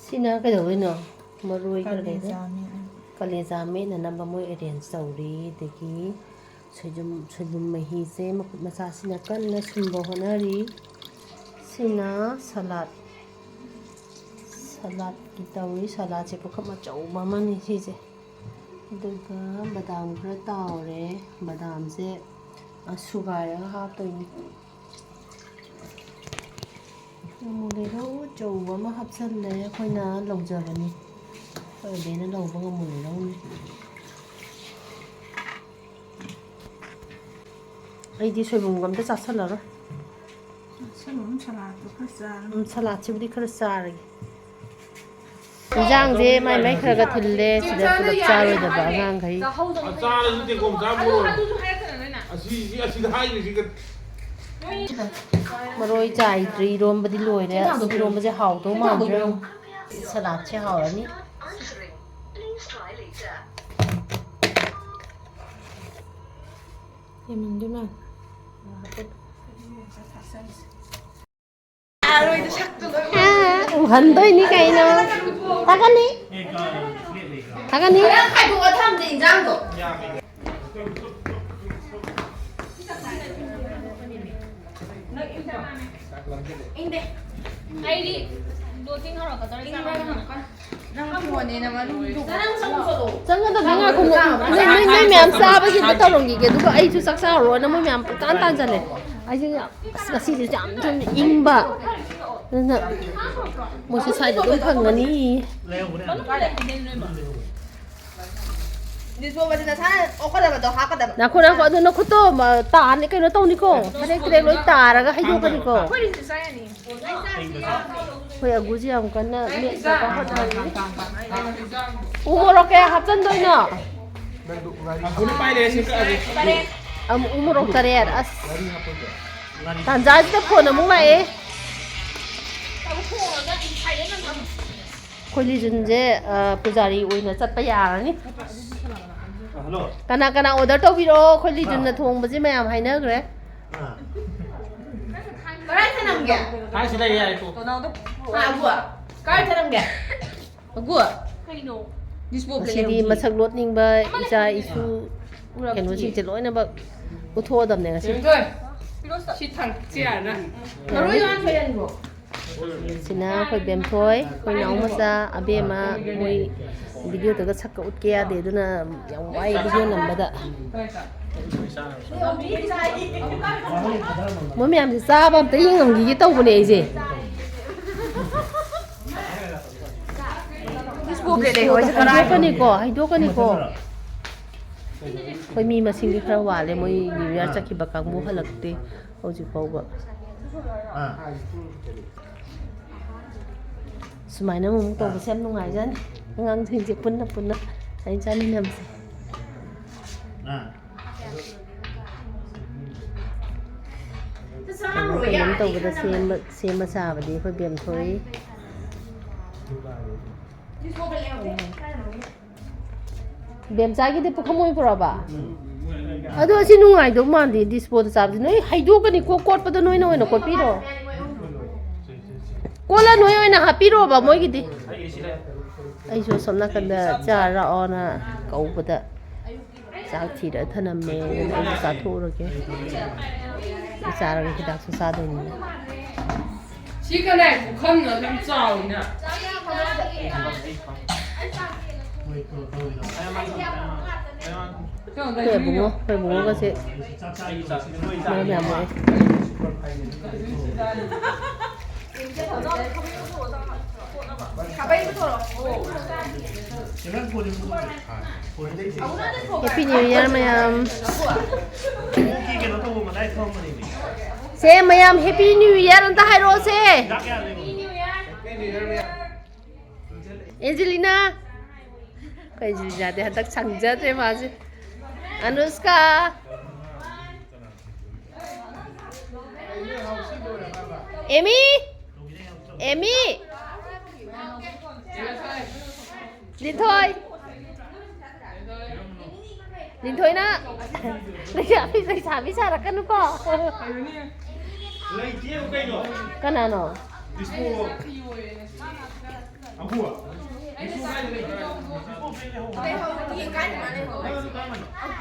ꯁꯤꯅ ꯀꯩꯗꯧꯗꯣꯏꯅꯣ? ꯃꯔꯣꯏ ꯈꯔ ꯂꯩꯔꯦ꯫ ꯀꯂꯦꯖꯥ ꯃꯦꯠ꯫ ꯀꯂꯦꯖꯥ ꯃꯦꯠꯅꯅꯕ ꯃꯣꯏ arrange ꯇꯧꯔꯤ꯫ ꯑꯗꯒꯤ ꯁꯣꯏꯕꯨꯝ, ꯁꯣꯏꯕꯨꯝ ꯃꯍꯤꯁꯦ ꯃꯈꯨꯠ ꯃꯁꯥꯁꯤꯅ ꯀꯟꯅ ꯁꯨꯝꯕ ꯍꯣꯠꯅꯔꯤ꯫ ꯁꯤꯅ salad꯫ ꯁꯂꯥꯠꯀꯤ ꯇꯧꯔꯤ꯫ ꯁꯂꯥꯠꯁꯦ ꯄꯨꯈꯝ ꯑꯆꯧꯕ ꯑꯃꯅꯤ ꯁꯤꯁꯦ꯫ ꯑꯗꯨꯒ ꯕꯗꯥꯝ ꯈꯔ ꯇꯥꯎꯔꯦ꯫ ꯕꯗꯥꯝꯁꯦ, ꯑ, ꯁꯨꯒꯥꯏꯔꯒ ꯍꯥꯞꯇꯣꯏꯅꯤ꯫ ꯉꯥꯃꯨ ꯂꯩꯔꯧ ꯑꯆꯧꯕ ꯑꯃ ꯍꯥꯞꯆꯜꯂꯦ꯫ ꯑꯩꯈꯣꯏꯅ ꯂꯧꯖꯕꯅꯤ꯫ ꯑꯩꯈꯣꯏ ꯑꯕꯦꯅ ꯂꯧꯕ ꯉꯥꯃꯨ ꯂꯩꯔꯧꯅꯤ꯫ ꯑꯩꯗꯤ ꯁꯣꯏꯕꯨꯝꯒ ꯑꯝꯇ ꯆꯥꯁꯜꯂꯔꯣꯏ꯫ ꯆꯥꯁꯜꯂꯨ, ꯁꯂꯥꯠꯇꯣ ꯈꯔ ꯆꯥꯔꯣ꯫ ꯎꯝ, ꯁꯂꯥꯠꯁꯤꯕꯨꯗꯤ ꯈꯔ ꯆꯥꯔꯒꯦ꯫ ꯏꯟꯖꯥꯡꯁꯦ ꯃꯥꯏ ꯃꯥꯏ ꯈꯔ ꯈꯔ ꯊꯤꯜꯂꯦ꯫ ꯁꯤꯗ ꯄꯨꯂꯞ ꯆꯥꯔꯣꯏꯗꯕ ꯑꯉꯥꯡꯈꯩ꯫ ꯆꯥꯔꯁꯨ ꯇꯦꯡꯀꯣꯝ ꯆꯥꯕ ꯑꯗꯨ, ꯂꯣꯏꯔꯦ꯫ ꯑꯗꯨꯁꯨ ꯍꯥꯏꯔꯛꯀꯅꯨ ꯅꯣꯏꯅ꯫ ꯑꯁꯤ, ꯁꯤ, ꯑꯁꯤꯗ ꯍꯥꯏꯈ꯭ꯔꯤꯁꯤꯒ꯫ ꯃꯔꯣꯏ ꯆꯥꯏꯗ꯭ꯔꯤ꯫ ꯏꯔꯣꯝꯕꯗꯤ ꯂꯣꯏꯔꯦ꯫ ꯑꯁ, ꯏꯔꯣꯝꯕꯁꯦ ꯍꯥꯎꯗꯧ ꯃꯥꯟꯗ꯭ꯔꯦ꯫ ꯁꯂꯥꯠꯁꯦ ꯍꯥꯎꯔꯅꯤ꯫ ꯌꯥꯝꯃꯟꯗꯣꯏ ꯃꯥꯜꯂꯦ꯫ ꯎꯍꯟꯗꯣꯏꯅꯤ ꯀꯩꯅꯣ꯫ ꯇꯥꯒꯅꯤ꯫ ꯇꯥꯒꯅꯤ꯫ ꯈꯔ ꯈꯥꯏꯗꯣꯛꯑ ꯊꯝꯗꯦ ꯏꯟꯖꯥꯡꯗꯣ꯫ ꯏꯪꯗꯦ꯫ ꯑꯩꯗꯤ ꯗꯣ ꯆꯤꯡ ꯍꯧꯔꯛꯀꯗꯧꯔꯦ ꯆꯥꯛ ꯂꯥꯝꯃꯦ꯫ ꯅꯪ ꯐꯣꯟꯅꯦꯅ ꯃꯅꯨꯡꯗ ꯆꯪꯒꯗꯕꯅꯤ꯫ ꯉꯥꯏꯈꯣ, ꯅꯣꯏ, ꯅꯣꯏ, ꯅꯣꯏ ꯃꯌꯥꯝ ꯆꯥꯕꯒꯤ ꯑꯝꯇ ꯇꯧꯔꯝꯈꯤꯒꯦ, ꯑꯗꯨꯒ ꯑꯩꯁꯨ ꯆꯥꯛ ꯆꯥꯔꯨꯔꯣꯅ ꯃꯣꯏ ꯃꯌꯥꯝ ꯄꯨꯡꯇꯥꯟ ꯇꯥꯟꯁꯤꯜꯂꯦ꯫ ꯑꯩꯁꯦ ꯑꯁ, ꯉꯁꯤꯁꯦ ꯌꯥꯝ ꯊꯨꯅ ꯏꯪꯕ, ꯑꯗꯨꯅ ꯃꯣꯏꯁꯨ ꯁ꯭ꯋꯥꯏꯗ ꯑꯗꯨꯝ ꯐꯪꯒꯅꯤ꯫ ꯅꯤꯁꯣꯕꯗꯤ ꯅꯁꯥꯅ ꯑꯣꯛꯀꯗꯕꯗꯣ ꯍꯥꯞꯀꯗꯕ꯫ ꯅꯥꯈꯣ, ꯅꯥꯈꯣ, ꯑꯗꯨ ꯅꯈꯨꯠꯇꯣ, ꯃ, ꯇꯥꯅꯤ, ꯀꯩꯅꯣ ꯇꯧꯅꯤꯀꯣ, ꯃꯔꯦꯛ ꯇꯨꯔꯦꯛ ꯂꯣꯏ ꯇꯥꯔꯒ ꯍꯩꯗꯣꯛꯀꯅꯤꯀꯣ꯫ ꯑꯩꯈꯣꯏ ꯑꯒꯨꯁꯤ ꯌꯥꯝ ꯀꯟꯅ ꯃꯦꯠꯅꯕ ꯍꯣꯠꯅꯔꯤ꯫ ꯎ ꯃꯣꯔꯣꯛ ꯀꯌꯥ ꯍꯥꯞꯆꯟꯗꯣꯏꯅꯣ? ꯑꯝ, ꯎ ꯃꯣꯔꯣꯛ ꯇꯔꯦꯠ꯫ ꯑꯁ, ꯇꯥꯟꯖꯥꯁꯤꯗ ꯐꯣꯟ ꯑꯃꯨꯛ ꯂꯥꯛꯑꯦ꯫ ꯑꯩꯈꯣꯏ ꯂꯤꯖꯨꯟꯁꯦ, ꯑ, ꯄꯨꯖꯥꯔꯤ ꯑꯣꯏꯅ ꯆꯠꯄ ꯌꯥꯔꯅꯤ꯫ ꯍꯜꯂꯣ꯫ ꯀꯅꯥ ꯀꯅꯥ order ꯇꯧꯕꯤꯔꯛꯑꯣ? ꯑꯩꯈꯣꯏ ꯂꯤꯖꯨꯟꯅ ꯊꯣꯡꯕꯁꯦ ꯃꯌꯥꯝ ꯍꯥꯏꯅꯈ꯭ꯔꯦ꯫ ꯑꯥ꯫ ꯀꯗꯥꯏ ꯊꯅꯝꯒꯦ? ꯍꯥꯏ, ꯁꯤꯗ ꯌꯥꯏ, ꯇꯣ꯫ ꯇꯣꯅꯥꯎꯗꯣ꯫ ꯑꯥ, ꯑꯒꯨ꯫ ꯀꯥꯏ ꯊꯅꯝꯒꯦ? ꯑꯒꯨ꯫ ꯀꯩꯅꯣ? ꯗꯤꯁꯄꯣ ꯄ꯭ꯂꯦ ꯉꯁꯤꯗꯤ ꯌꯦꯡꯁꯤ꯫ ꯃꯁꯛ ꯂꯣꯠꯅꯤꯡꯕ ꯏꯆꯥ ꯏꯁꯨ ꯎꯔꯛꯇꯤꯌꯦ꯫ ꯀꯩꯅꯣꯁꯤꯡꯁꯦ ꯂꯣꯏꯅꯃꯛ ꯎꯠꯊꯣꯛꯑꯗꯕꯅꯦ ꯉꯁꯤ꯫ ꯌꯦꯡꯊꯣꯏ꯫ ꯁꯤ ꯊꯥꯡ-, ꯁꯤ ꯌꯥꯔꯅ꯫ ꯃꯔꯣꯏ ꯌꯥꯟ ꯊꯣꯏꯍꯟꯈꯣ꯫ ꯁꯤꯅ ꯑꯩꯈꯣꯏ ꯕꯦꯝꯊꯣꯏ, ꯑꯩꯈꯣꯏ ꯅꯥꯎ ꯃꯆꯥ ꯑꯕꯦꯝꯃ, ꯃꯣꯏ ꯚꯤꯗꯤꯑꯣꯗꯒ ꯁꯛꯀ ꯎꯠꯀꯦ ꯌꯥꯗꯦ, ꯑꯗꯨꯅ ꯌꯥꯝ ꯋꯥꯏ ꯚꯤꯗꯤꯑꯣ ꯅꯝꯕꯗ꯫ ꯃꯣꯏ ꯃꯌꯥꯝꯁꯦ ꯆꯥꯕ ꯑꯝꯇ ꯌꯦꯡꯉꯝꯈꯤꯒꯦ ꯇꯧꯕꯅꯦ ꯑꯩꯁꯦ꯫ ꯍꯩꯗꯣꯛꯀꯅꯤꯀꯣ, ꯍꯩꯗꯣꯛꯀꯅꯤꯀꯣ꯫ ꯑꯩꯈꯣꯏ ꯃꯤ ꯃꯁꯤꯡꯗꯤ ꯈꯔ ꯋꯥꯠꯂꯦ, ꯃꯣꯏ ꯅ꯭ꯌꯨ ꯌꯥꯔ ꯆꯠꯈꯤꯕ ꯀꯥꯡꯕꯨ ꯍꯜꯂꯛꯇꯦ ꯍꯧꯖꯤꯛ ꯐꯥꯎꯕ꯫ ꯁꯨꯃꯥꯏꯅ ꯑꯃꯨꯛ ꯇꯧꯕꯁꯦ ꯌꯥꯝ ꯅꯨꯡꯉꯥꯏꯖꯥꯠꯅꯤ, ꯑꯉꯥꯡꯁꯤꯡꯁꯦ ꯄꯨꯟꯅ ꯄꯨꯟꯅ ꯑꯩ ꯆꯥꯃꯤꯟꯅꯕꯁꯦ꯫ ꯀꯩꯅꯣꯝ ꯀꯩꯅꯣꯝ ꯇꯧꯕꯗ ꯁꯦꯝꯕ, ꯁꯦꯝꯕ ꯁꯥꯕꯗꯤ ꯑꯩꯈꯣꯏ ꯕꯦꯝꯊꯣꯏ꯫ ꯕꯦꯝꯆꯥꯒꯤꯗꯤ ꯄꯨꯈꯝ ꯑꯣꯏ ꯄꯨꯔꯛꯑꯕ? ꯑꯗꯣ ꯑꯁꯤ ꯅꯨꯡꯉꯥꯏꯗꯧ ꯃꯥꯟꯗꯦ, ꯗꯤꯁꯄꯣꯗ ꯆꯥꯕꯁꯦ꯫ ꯅꯣꯏ ꯍꯩꯗꯣꯛꯀꯅꯤꯀꯣ, ꯀꯣꯠꯄꯗꯣ ꯅꯣꯏꯅ ꯑꯣꯏꯅ ꯀꯣꯠꯄꯤꯔꯣ꯫ ꯀꯣꯠꯂ ꯅꯣꯏ ꯑꯣꯏꯅ ꯍꯥꯞꯄꯤꯔꯣꯕ ꯃꯣꯏꯒꯤꯗꯤ꯫ ꯑꯩꯁꯨ ꯑꯁꯣꯝ ꯅꯥꯀꯟꯗ ꯆꯥꯔ ꯂꯥꯛꯑꯣꯅ ꯀꯧꯕꯗ ꯆꯥꯛ ꯊꯤꯔ ꯊꯅꯝꯃꯦ꯫ ꯑꯗꯨꯅ ꯑꯩꯁꯨ ꯆꯥꯊꯣꯛꯎꯔꯒꯦ꯫ ꯆꯥꯔꯒ ꯍꯤꯗꯥꯛꯁꯨ ꯆꯥꯗꯣꯏꯅꯤꯅ꯫ ꯁꯤ ꯀꯅꯥꯏ ꯄꯨꯈꯝꯅꯣ? ꯑꯗꯨꯝ ꯆꯥꯎꯋꯤꯅ꯫ ꯑꯩꯈꯣꯏ ꯑꯕꯨꯡꯉꯣ, ꯑꯩꯈꯣꯏ ꯑꯕꯨꯡꯉꯣꯒꯁꯦ ꯃꯔꯝ ꯌꯥꯝ ꯃꯣꯛꯑꯦ꯫ Happy New Year, ꯃꯌꯥꯝ꯫ ꯁꯦ, ꯃꯌꯥꯝ Happy New Year ꯑꯝꯇ ꯍꯥꯏꯔꯛꯑꯣꯁꯦ꯫ ꯑꯦꯟꯖꯦꯂꯤꯅꯥ꯫ ꯑꯩꯈꯣꯏ ꯑꯦꯟꯖꯦꯂꯤꯅꯥꯗꯤ ꯍꯟꯗꯛ ꯁꯪꯖꯗ꯭ꯔꯦ ꯃꯥꯁꯦ꯫ ꯑꯅꯨꯁꯀꯥ꯫ ꯑꯦꯃꯤ꯫ ꯑꯦꯃꯤ꯫ ꯂꯤꯟꯊꯣꯏ꯫ ꯂꯤꯟꯊꯣꯏꯅ ꯂꯩꯁꯥꯕꯤ, ꯂꯩꯁꯥꯕꯤ ꯁꯥꯔꯛꯀꯅꯨꯀꯣ꯫ ꯂꯩꯇꯦꯕ ꯀꯩꯅꯣ? ꯀꯅꯥꯅꯣ? ꯗꯤꯁꯄꯣ꯫ ꯑꯕꯨ꯫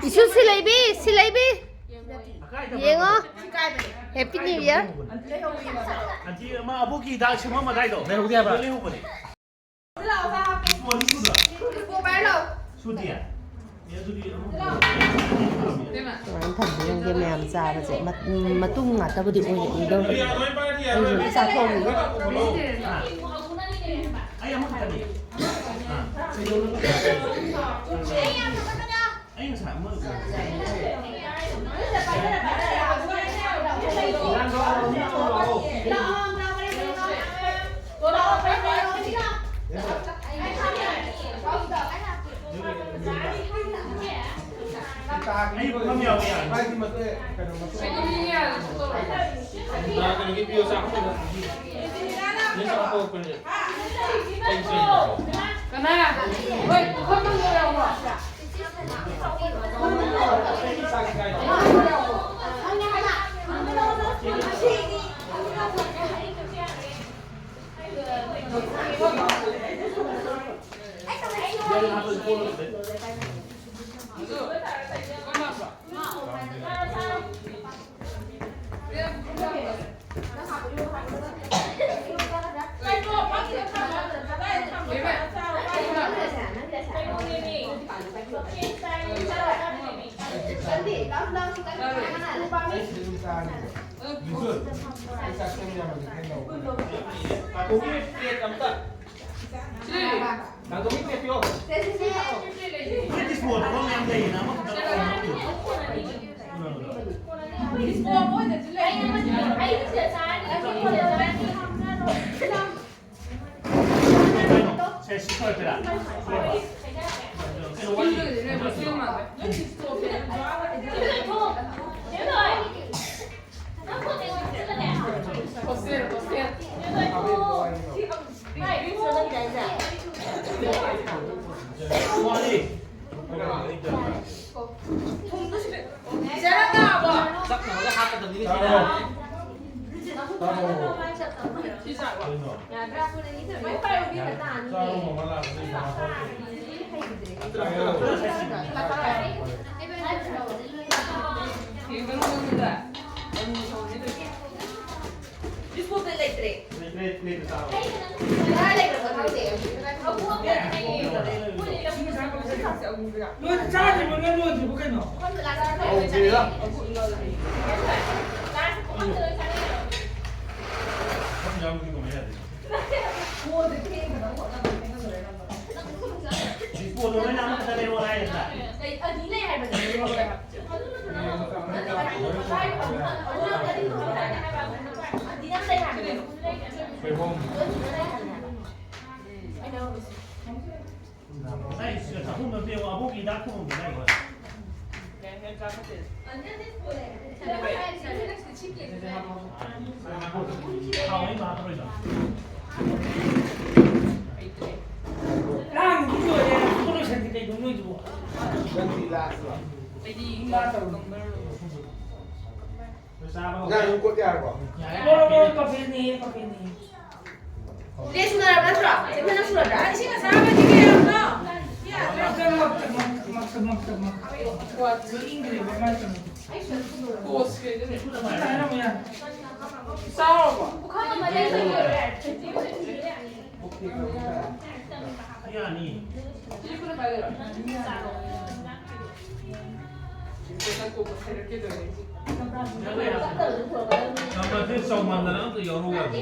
ꯏꯁꯨ ꯁꯤꯂꯩꯕꯤ, ꯁꯤꯂꯩꯕꯤ꯫ ꯌꯦꯡꯉꯣ꯫ Happy New Year꯫ ꯑꯟꯇꯤ ꯑꯃ ꯑꯕꯣꯛꯀꯤ ꯍꯤꯗꯥꯛ ꯁꯦꯝꯃꯝ ꯑꯗꯥꯏꯗꯣ꯫ ꯂꯩꯍꯧꯗꯦ ꯍꯥꯏꯕ? ꯑꯗꯨ ꯂꯩꯍꯧꯕꯅꯦ꯫ ꯂꯥꯛꯑꯣ, ꯆꯥ ꯍꯥꯞꯀꯦ꯫ ꯐꯣꯟ ꯁꯨꯗ꯭ꯔꯣ? ꯁꯨꯗꯤꯌꯦ? ꯑꯦ, ꯑꯗꯨꯗꯤ ꯑꯃꯨꯛ ꯁꯨꯃꯥꯏꯅ ꯊꯝꯕꯤꯔꯝꯒꯦ ꯃꯌꯥꯝ ꯆꯥꯕꯁꯦ꯫ ꯃ-, ꯃꯇꯨꯡ ꯉꯥꯛꯇꯕꯨꯗꯤ ꯑꯣꯏꯔꯛꯏꯗꯣ꯫ ꯑꯩꯁꯨ ꯑꯝꯇ ꯆꯥꯊꯣꯛꯑꯝꯒꯤꯒꯦ꯫ ꯑꯥ꯫ ꯑꯩ ꯑꯃꯈꯛꯇꯅꯤ꯫ ꯑꯥ꯫ ꯑꯩ ꯉꯁꯥꯏ ꯑꯃ ꯀꯅꯥ? ꯍꯣꯏ, ꯄꯨꯈꯝ ꯃꯪꯒꯣꯜ ꯌꯥꯎꯕ꯭ꯔꯣ? ꯅꯣꯏ ꯆꯥꯗ꯭ꯔꯤꯕ ꯅꯣꯏ ꯂꯣꯏꯗ꯭ꯔꯤꯕ ꯀꯩꯅꯣ? ꯗꯤꯁꯄꯣꯗꯣ ꯅꯣꯏꯅ ꯑꯃꯈꯛꯇ ꯂꯩꯔꯛꯑꯣ ꯍꯥꯏꯒꯗ꯭ꯔꯥ? ꯑꯅꯤ ꯂꯩ ꯍꯥꯏꯕꯅꯦ꯫ ꯉꯁꯥꯏ ꯆꯥꯛꯈꯨꯝꯗ ꯄꯤꯌꯣ, ꯑꯕꯣꯛꯀꯤ ꯍꯤꯗꯥꯛ ꯊꯣꯡꯉꯝꯒꯦ ꯍꯥꯏꯈꯣ꯫ ꯊꯥꯎ ꯑꯩ ꯃꯥ ꯇꯧꯔꯣꯏꯗꯣ꯫ ꯂꯥꯡꯕꯗꯤ ꯂꯣꯏꯔꯦ, ꯑꯗꯨ ꯂꯣꯏꯁꯟꯗꯦ ꯀꯩꯅꯣ ꯅꯣꯏꯗꯨꯕꯣ? ꯅꯪꯗꯤ ꯂꯥꯁꯂꯣ? ꯑꯩꯗꯤ ꯏꯃꯥ ꯇꯧꯔꯣꯏ꯫ ꯅꯪ ꯑꯗꯨꯝ ꯀꯣꯠ ꯌꯥꯔꯕꯣ? ꯌꯥꯔꯦ꯫ ꯂꯣꯏ, ꯂꯣꯏ, ꯀꯥꯐꯤꯅꯤ, ꯀꯥꯐꯤꯅꯤ꯫ ꯇꯦꯁ ꯁꯨꯅꯔꯕ ꯅꯠꯇ꯭ꯔꯣ? ꯆꯦ ꯐꯅ ꯁꯨꯔꯕ꯭ꯔꯥ? ꯏꯁꯤꯡ ꯑꯁꯥꯕꯗꯤ ꯀꯌꯥꯝꯅꯣ? ꯃꯛꯇ, ꯃꯛꯇ, ꯃꯛꯇ, ꯃꯛꯇ, ꯃꯛꯇ, ꯃꯛꯇ꯫ ꯏꯪꯗ꯭ꯔꯤꯕ ꯃꯥꯏ ꯀꯩꯅꯣꯗꯣ꯫ ꯍꯥꯏꯔꯝꯃꯣ ꯌꯥꯔꯦ꯫ ꯆꯥꯎꯔꯕꯣ? ꯄꯨꯈꯝ ꯑꯃ ꯂꯩꯔꯨꯔꯦ꯫ ꯌꯥꯅꯤ꯫ ꯆꯥꯃꯁꯁꯦ ꯆꯥꯎꯃꯟꯗꯅ ꯑꯝꯇ ꯌꯥꯎꯔꯛꯎ ꯌꯥꯗꯦ꯫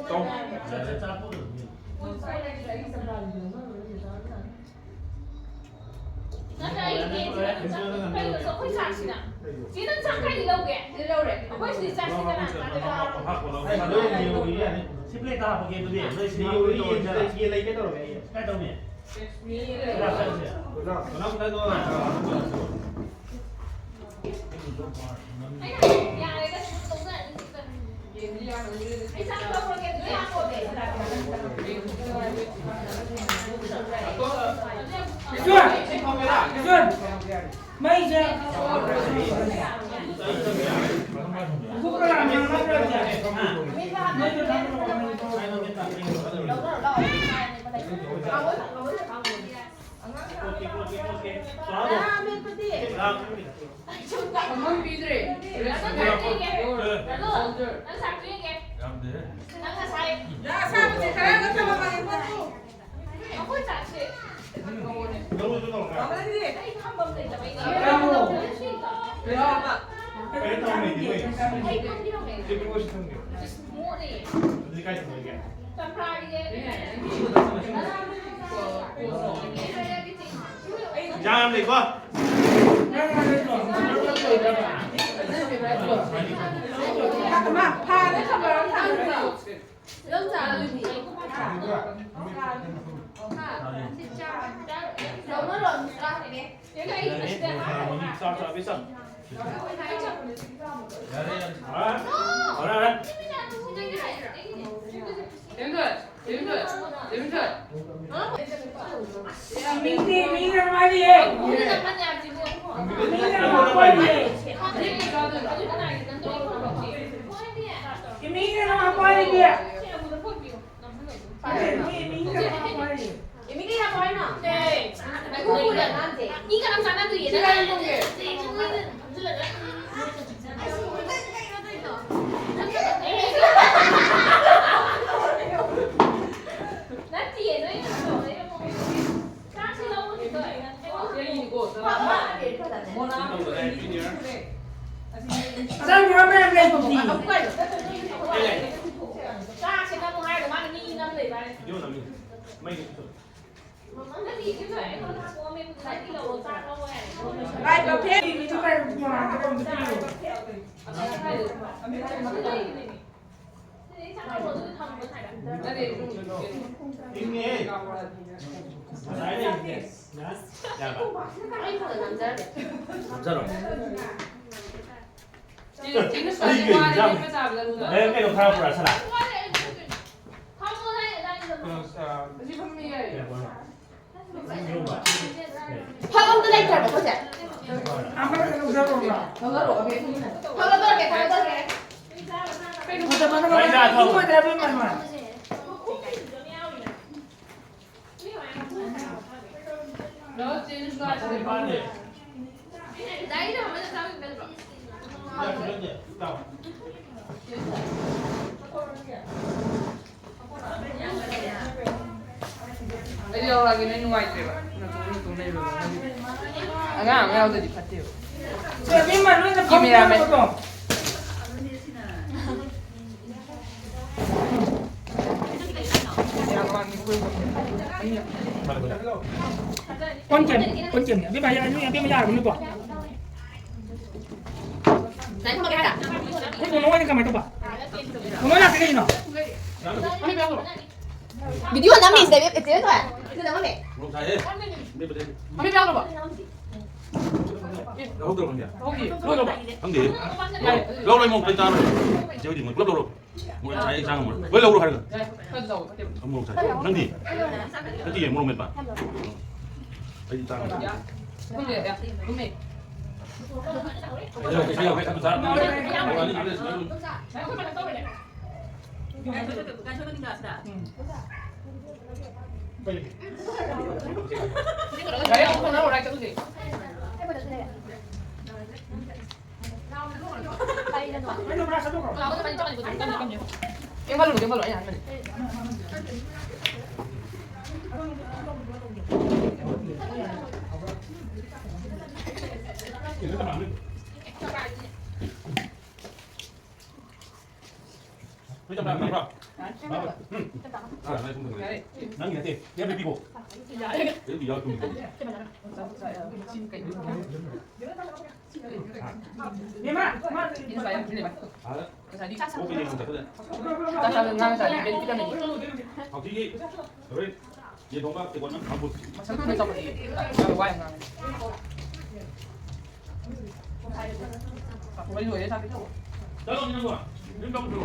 ꯆꯥꯎ-, ꯅꯠꯇ꯭ꯔ ꯑꯩꯒꯤ ꯀꯩꯅꯣꯁꯦ ꯑꯩꯈꯣꯏ ꯆꯥꯛꯁꯤꯅ꯫ ꯁꯤ ꯅꯪ ꯆꯥꯛ ꯀꯥꯏꯗꯩ ꯂꯧꯒꯦ? ꯁꯤꯗ ꯂꯧꯔꯦ꯫ ꯑꯩꯈꯣꯏ ꯁꯤꯗ ꯆꯥꯛꯁꯤ ꯀꯅꯥ ꯆꯥꯒꯗ꯭ꯔꯥ? ꯁꯤ ꯄ꯭ꯂꯦꯠꯇ ꯍꯥꯞꯄꯒꯦ ꯑꯗꯨꯗꯤ꯫ ꯅꯣꯏ ꯁꯤꯗ ꯌꯦꯡꯉꯨ, ꯌꯦꯟ ꯂꯩꯒꯦ ꯇꯧꯔꯝꯃꯦ ꯑꯩ꯫ ꯀꯥꯏ ꯇꯧꯅꯤ? ꯀꯅꯥ ꯆꯠꯂꯨꯁꯦ? ꯀꯅꯥ ꯀꯅꯥ ꯇꯧꯔ? ꯑꯩꯅ ꯍꯥꯏꯗꯤ ꯌꯥꯔꯦꯗ, ꯁꯨꯝ ꯇꯧꯖꯔꯅꯤ꯫ ꯏꯆꯟ! ꯏꯆꯟ! ꯃꯩꯁꯦ! ꯀꯨꯀꯔ ꯑꯃ ꯂꯧꯔꯒꯦ꯫ ꯃꯩꯗꯣ ꯊꯥꯡꯒꯠꯂꯛꯑꯣ, ꯃꯩꯗꯣ꯫ ꯄꯣꯠꯀꯦ, ꯄꯣꯠꯀꯦ, ꯄꯣꯠꯀꯦ꯫ ꯆꯥꯔꯣ꯫ ꯆꯥ ꯑꯃꯦꯠꯄꯗꯤ? ꯆꯥ ꯑꯃꯦꯠꯄꯗꯤ꯫ ꯐꯝꯐꯝ ꯄꯤꯗ꯭ꯔꯦ꯫ ꯅꯪ ꯉꯁꯥꯏ ꯄꯤꯒꯦ꯫ ꯁꯣꯜꯗꯔ꯫ ꯅꯪ ꯉꯁꯥꯏ ꯄꯤꯒꯦ꯫ ꯌꯥꯝꯗꯦ꯫ ꯅꯪ ꯉꯁꯥꯏ ꯉꯥ ꯑꯁꯥꯕꯁꯦ ꯈꯔꯒ ꯊꯝꯃꯝꯃꯒꯦ, ꯄꯣꯠꯇꯨ꯫ ꯑꯩꯈꯣꯏ ꯆꯥꯛꯁꯦ꯫ ꯂꯧꯔꯁꯨ ꯇꯧꯔꯛꯀꯦ꯫ ꯃꯥꯃꯅꯗꯤ? ꯑꯩ ꯐꯝꯐꯝ ꯂꯩꯇꯕꯩꯅꯦ꯫ ꯆꯥꯔꯣ꯫ ꯀꯩꯅꯣ ꯇꯧꯔꯝꯃꯤꯗꯤ ꯃꯣꯏ꯫ ꯑꯩ ꯐꯝꯗꯤ ꯐꯝꯃꯦ꯫ ꯁꯤ ꯄꯤꯔꯛꯑꯣ, ꯁꯤ ꯊꯝꯒꯦ꯫ ꯏꯁ, ꯃꯣꯠꯂꯦ꯫ ꯑꯗꯨꯗꯤ ꯀꯥꯏ ꯊꯝꯃꯒꯦ? ꯆꯝꯄ꯭ꯔꯥꯒꯤꯅꯦ꯫ ꯌꯥꯝ ꯂꯩꯀꯣ꯫ ꯃꯥ ꯐꯥꯔꯦ, ꯊꯝꯃꯣ, ꯊꯝꯃꯣ꯫ ꯂꯧꯔꯣ, ꯆꯥ ꯆꯥꯕꯤ ꯆꯥ꯫ ꯌꯥꯔꯦ, ꯌꯥꯔꯦ꯫ ꯍꯣꯔꯦꯟ, ꯍꯣꯔꯦꯟ꯫ ꯗꯦꯕꯤꯟꯁꯟ, ꯗꯦꯕꯤꯟꯁꯟ, ꯗꯦꯕꯤꯟꯁꯟ꯫ ꯃꯤꯗꯤ ꯃꯤꯅ ꯃꯥꯔꯤꯌꯦ꯫ ꯃꯤꯅ ꯃꯥꯔꯤꯌꯦ꯫ ꯃꯤꯅ ꯃꯥꯔꯤꯌꯦ꯫ ꯃꯤ, ꯃꯤꯅ ꯃꯥꯔꯤꯌꯦ꯫ ꯃꯤ ꯀꯅꯥꯝ ꯆꯥꯟꯅꯗ꯭ꯔꯤꯌꯦ꯫ ꯁꯤ ꯀꯥꯏ ꯊꯣꯡꯒꯦ? ꯅꯠꯇꯤꯌꯦ, ꯅꯣꯏꯅ ꯇꯧꯔꯛꯏꯕ ꯃꯑꯣꯡꯗꯣ꯫ ꯆꯥꯛꯁꯤ ꯂꯧꯕ ꯈꯤꯇꯪ꯫ ꯆꯥꯛ ꯃꯌꯥꯝ ꯂꯩꯕꯗꯤ꯫ ꯆꯥꯛꯁꯤ ꯅꯝꯃꯨ ꯍꯥꯏꯔꯒ ꯃꯥꯅ ꯃꯤ ꯅꯝ ꯂꯩꯕ ꯍꯥꯏꯅꯦ꯫ ꯃꯩ ꯚꯥꯏ, ꯕꯐꯦꯠ ꯃꯤꯗꯨ ꯀꯩꯅꯣ ꯇꯣꯉꯥꯟꯕ ꯑꯃ ꯄꯤꯕꯤꯌꯨ꯫ ꯏꯪꯉꯦꯍꯦ꯫ ꯉꯁꯥꯏ ꯂꯩꯔꯤꯁꯦ꯫ ꯌꯥꯕ꯫ ꯅꯝꯖꯔꯣ꯫ ꯅꯪ ꯀꯩꯅꯣ ꯈꯔ ꯄꯨꯔꯛꯑꯁꯤꯔꯥ? ꯐꯛ ꯑꯝꯇ ꯂꯩꯇ꯭ꯔꯕꯣ, ꯑꯩꯈꯣꯏꯁꯦ? ꯐꯛ ꯂꯧꯊꯣꯔꯛꯀꯦ, ꯐꯛ ꯂꯧꯊꯣꯔꯛꯀꯦ꯫ ꯃꯩ ꯆꯥ ꯊꯧ꯫ ꯃꯈꯨꯝ ꯑꯣꯏꯗ꯭ꯔꯕ ꯏꯃꯥ, ꯏꯃꯥ? ꯃꯈꯨꯝ ꯂꯩꯇꯕ ꯑꯃ ꯌꯥꯎꯔꯤꯅꯦ꯫ ꯃꯤ ꯃꯌꯥꯝ ꯃꯈꯨꯝ ꯃꯌꯥꯝ ꯊꯥꯗꯣꯛꯑꯦ꯫ ꯑꯩ ꯌꯥꯎꯔꯛꯑꯒꯦ, ꯅꯣꯏ ꯅꯨꯡꯉꯥꯏꯇ꯭ꯔꯦꯕ꯫ ꯅꯇꯣꯝ ꯅꯇꯣꯝ ꯂꯩꯕꯗꯣ꯫ ꯑꯉꯥꯡ ꯑꯃ ꯌꯥꯎꯗ꯭ꯔꯗꯤ ꯐꯠꯇꯦꯕ꯫ ꯀꯣꯟ ꯀꯦꯝ, ꯀꯣꯟ ꯀꯦꯝ꯫ ꯑꯕꯦꯝꯃ ꯌꯥ-, ꯑꯕꯦꯝꯃ ꯌꯥꯔꯕ ꯅꯠꯇ꯭ꯔꯣ? ꯑꯩꯈꯣꯏ ꯃꯃꯥ ꯍꯣꯏꯅ ꯀꯃꯥꯏꯅ ꯇꯧꯕ? ꯃꯃꯥ ꯂꯥꯛꯇꯦ ꯀꯩꯒꯤꯅꯣ? ꯚꯤꯗꯤꯑꯣ ꯅꯝꯃꯤꯁꯤꯗ, ꯏꯆꯦ ꯊꯣꯏ꯫ ꯃꯣꯔꯣꯛ ꯁꯥꯏꯍꯦ꯫ ꯃꯦꯠꯄꯗꯤ ꯍꯩꯇꯦ꯫ ꯃꯃꯤꯠ ꯌꯥꯎꯗ꯭ꯔꯕꯣ? ꯂꯧꯍꯧꯗ꯭ꯔꯕꯣ ꯈꯪꯗꯦ꯫ ꯂꯧꯍꯧꯗꯦ꯫ ꯂꯣꯏꯔꯕꯣ? ꯈꯪꯗꯦ꯫ ꯌꯥꯔꯦ꯫ ꯂꯧꯔꯣꯏ, ꯃꯣꯔꯣꯛ ꯂꯩ ꯆꯥꯔꯣꯏ꯫ ꯏꯆꯦ ꯍꯣꯏꯗꯤ ꯃꯣꯏ ꯄꯨꯂꯞ ꯂꯧꯔꯣ꯫ ꯃꯣꯔꯣꯛ ꯁꯥꯏ, ꯏꯟꯁꯥꯡ ꯑꯃ꯫ ꯂꯣꯏ ꯂꯧꯔꯣ ꯍꯥꯏꯔꯒ꯫ ꯌꯥꯔꯦ꯫ ꯈꯔ ꯆꯥꯎ, ꯐꯠꯇꯦꯕ꯫ ꯃꯣꯔꯣꯛ ꯁꯥꯏ꯫ ꯅꯪꯗꯤ? ꯅꯠꯇꯤꯌꯦ, ꯃꯣꯔꯣꯛ ꯃꯦꯠꯄ꯫ ꯑꯩꯗꯤ ꯆꯥꯔꯣꯏ꯫ ꯌꯥ-, ꯈꯪꯗꯦ, ꯌꯥ-, ꯂꯨꯝꯃꯦ꯫ ꯄꯩꯁꯥ ꯌꯥꯎꯔꯦ, ꯄꯩꯁꯥ ꯌꯥꯎꯔꯦ, ꯆꯥꯔꯣ꯫ ꯌꯥꯔꯦ, ꯑꯩꯈꯣꯏ ꯐꯅ ꯇꯧꯔꯦꯅꯦ꯫ ꯅꯪꯒꯤ ꯅꯠꯇꯦ, ꯌꯥꯝ ꯄꯤꯕꯤꯀꯣ꯫ ꯍꯥꯎꯇꯤꯒꯤ ꯍꯣꯔꯦꯟ ꯌꯦꯟ ꯊꯣꯡꯕ ꯇꯦꯡꯀꯣꯠ ꯑꯃ ꯍꯥꯞꯄꯣ꯫ ꯃꯁꯛ ꯈꯪꯅ ꯆꯥꯎꯈꯠꯂꯛꯑꯦ꯫ ꯌꯥꯝ ꯋꯥꯏ ꯉꯥꯡꯉꯦ꯫ ꯃꯩ ꯂꯣꯏꯔꯦ, ꯆꯥꯛ ꯄꯤꯊꯛꯑꯣ꯫ ꯆꯠꯂꯣ, ꯅꯪꯕꯣ꯫ ꯌꯨꯝ ꯆꯠꯂꯣ꯫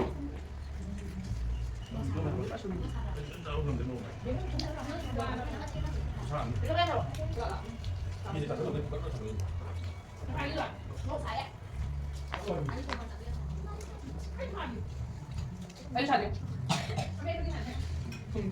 ꯑꯩ ꯁꯥꯗꯦ꯫ ꯎꯝ꯫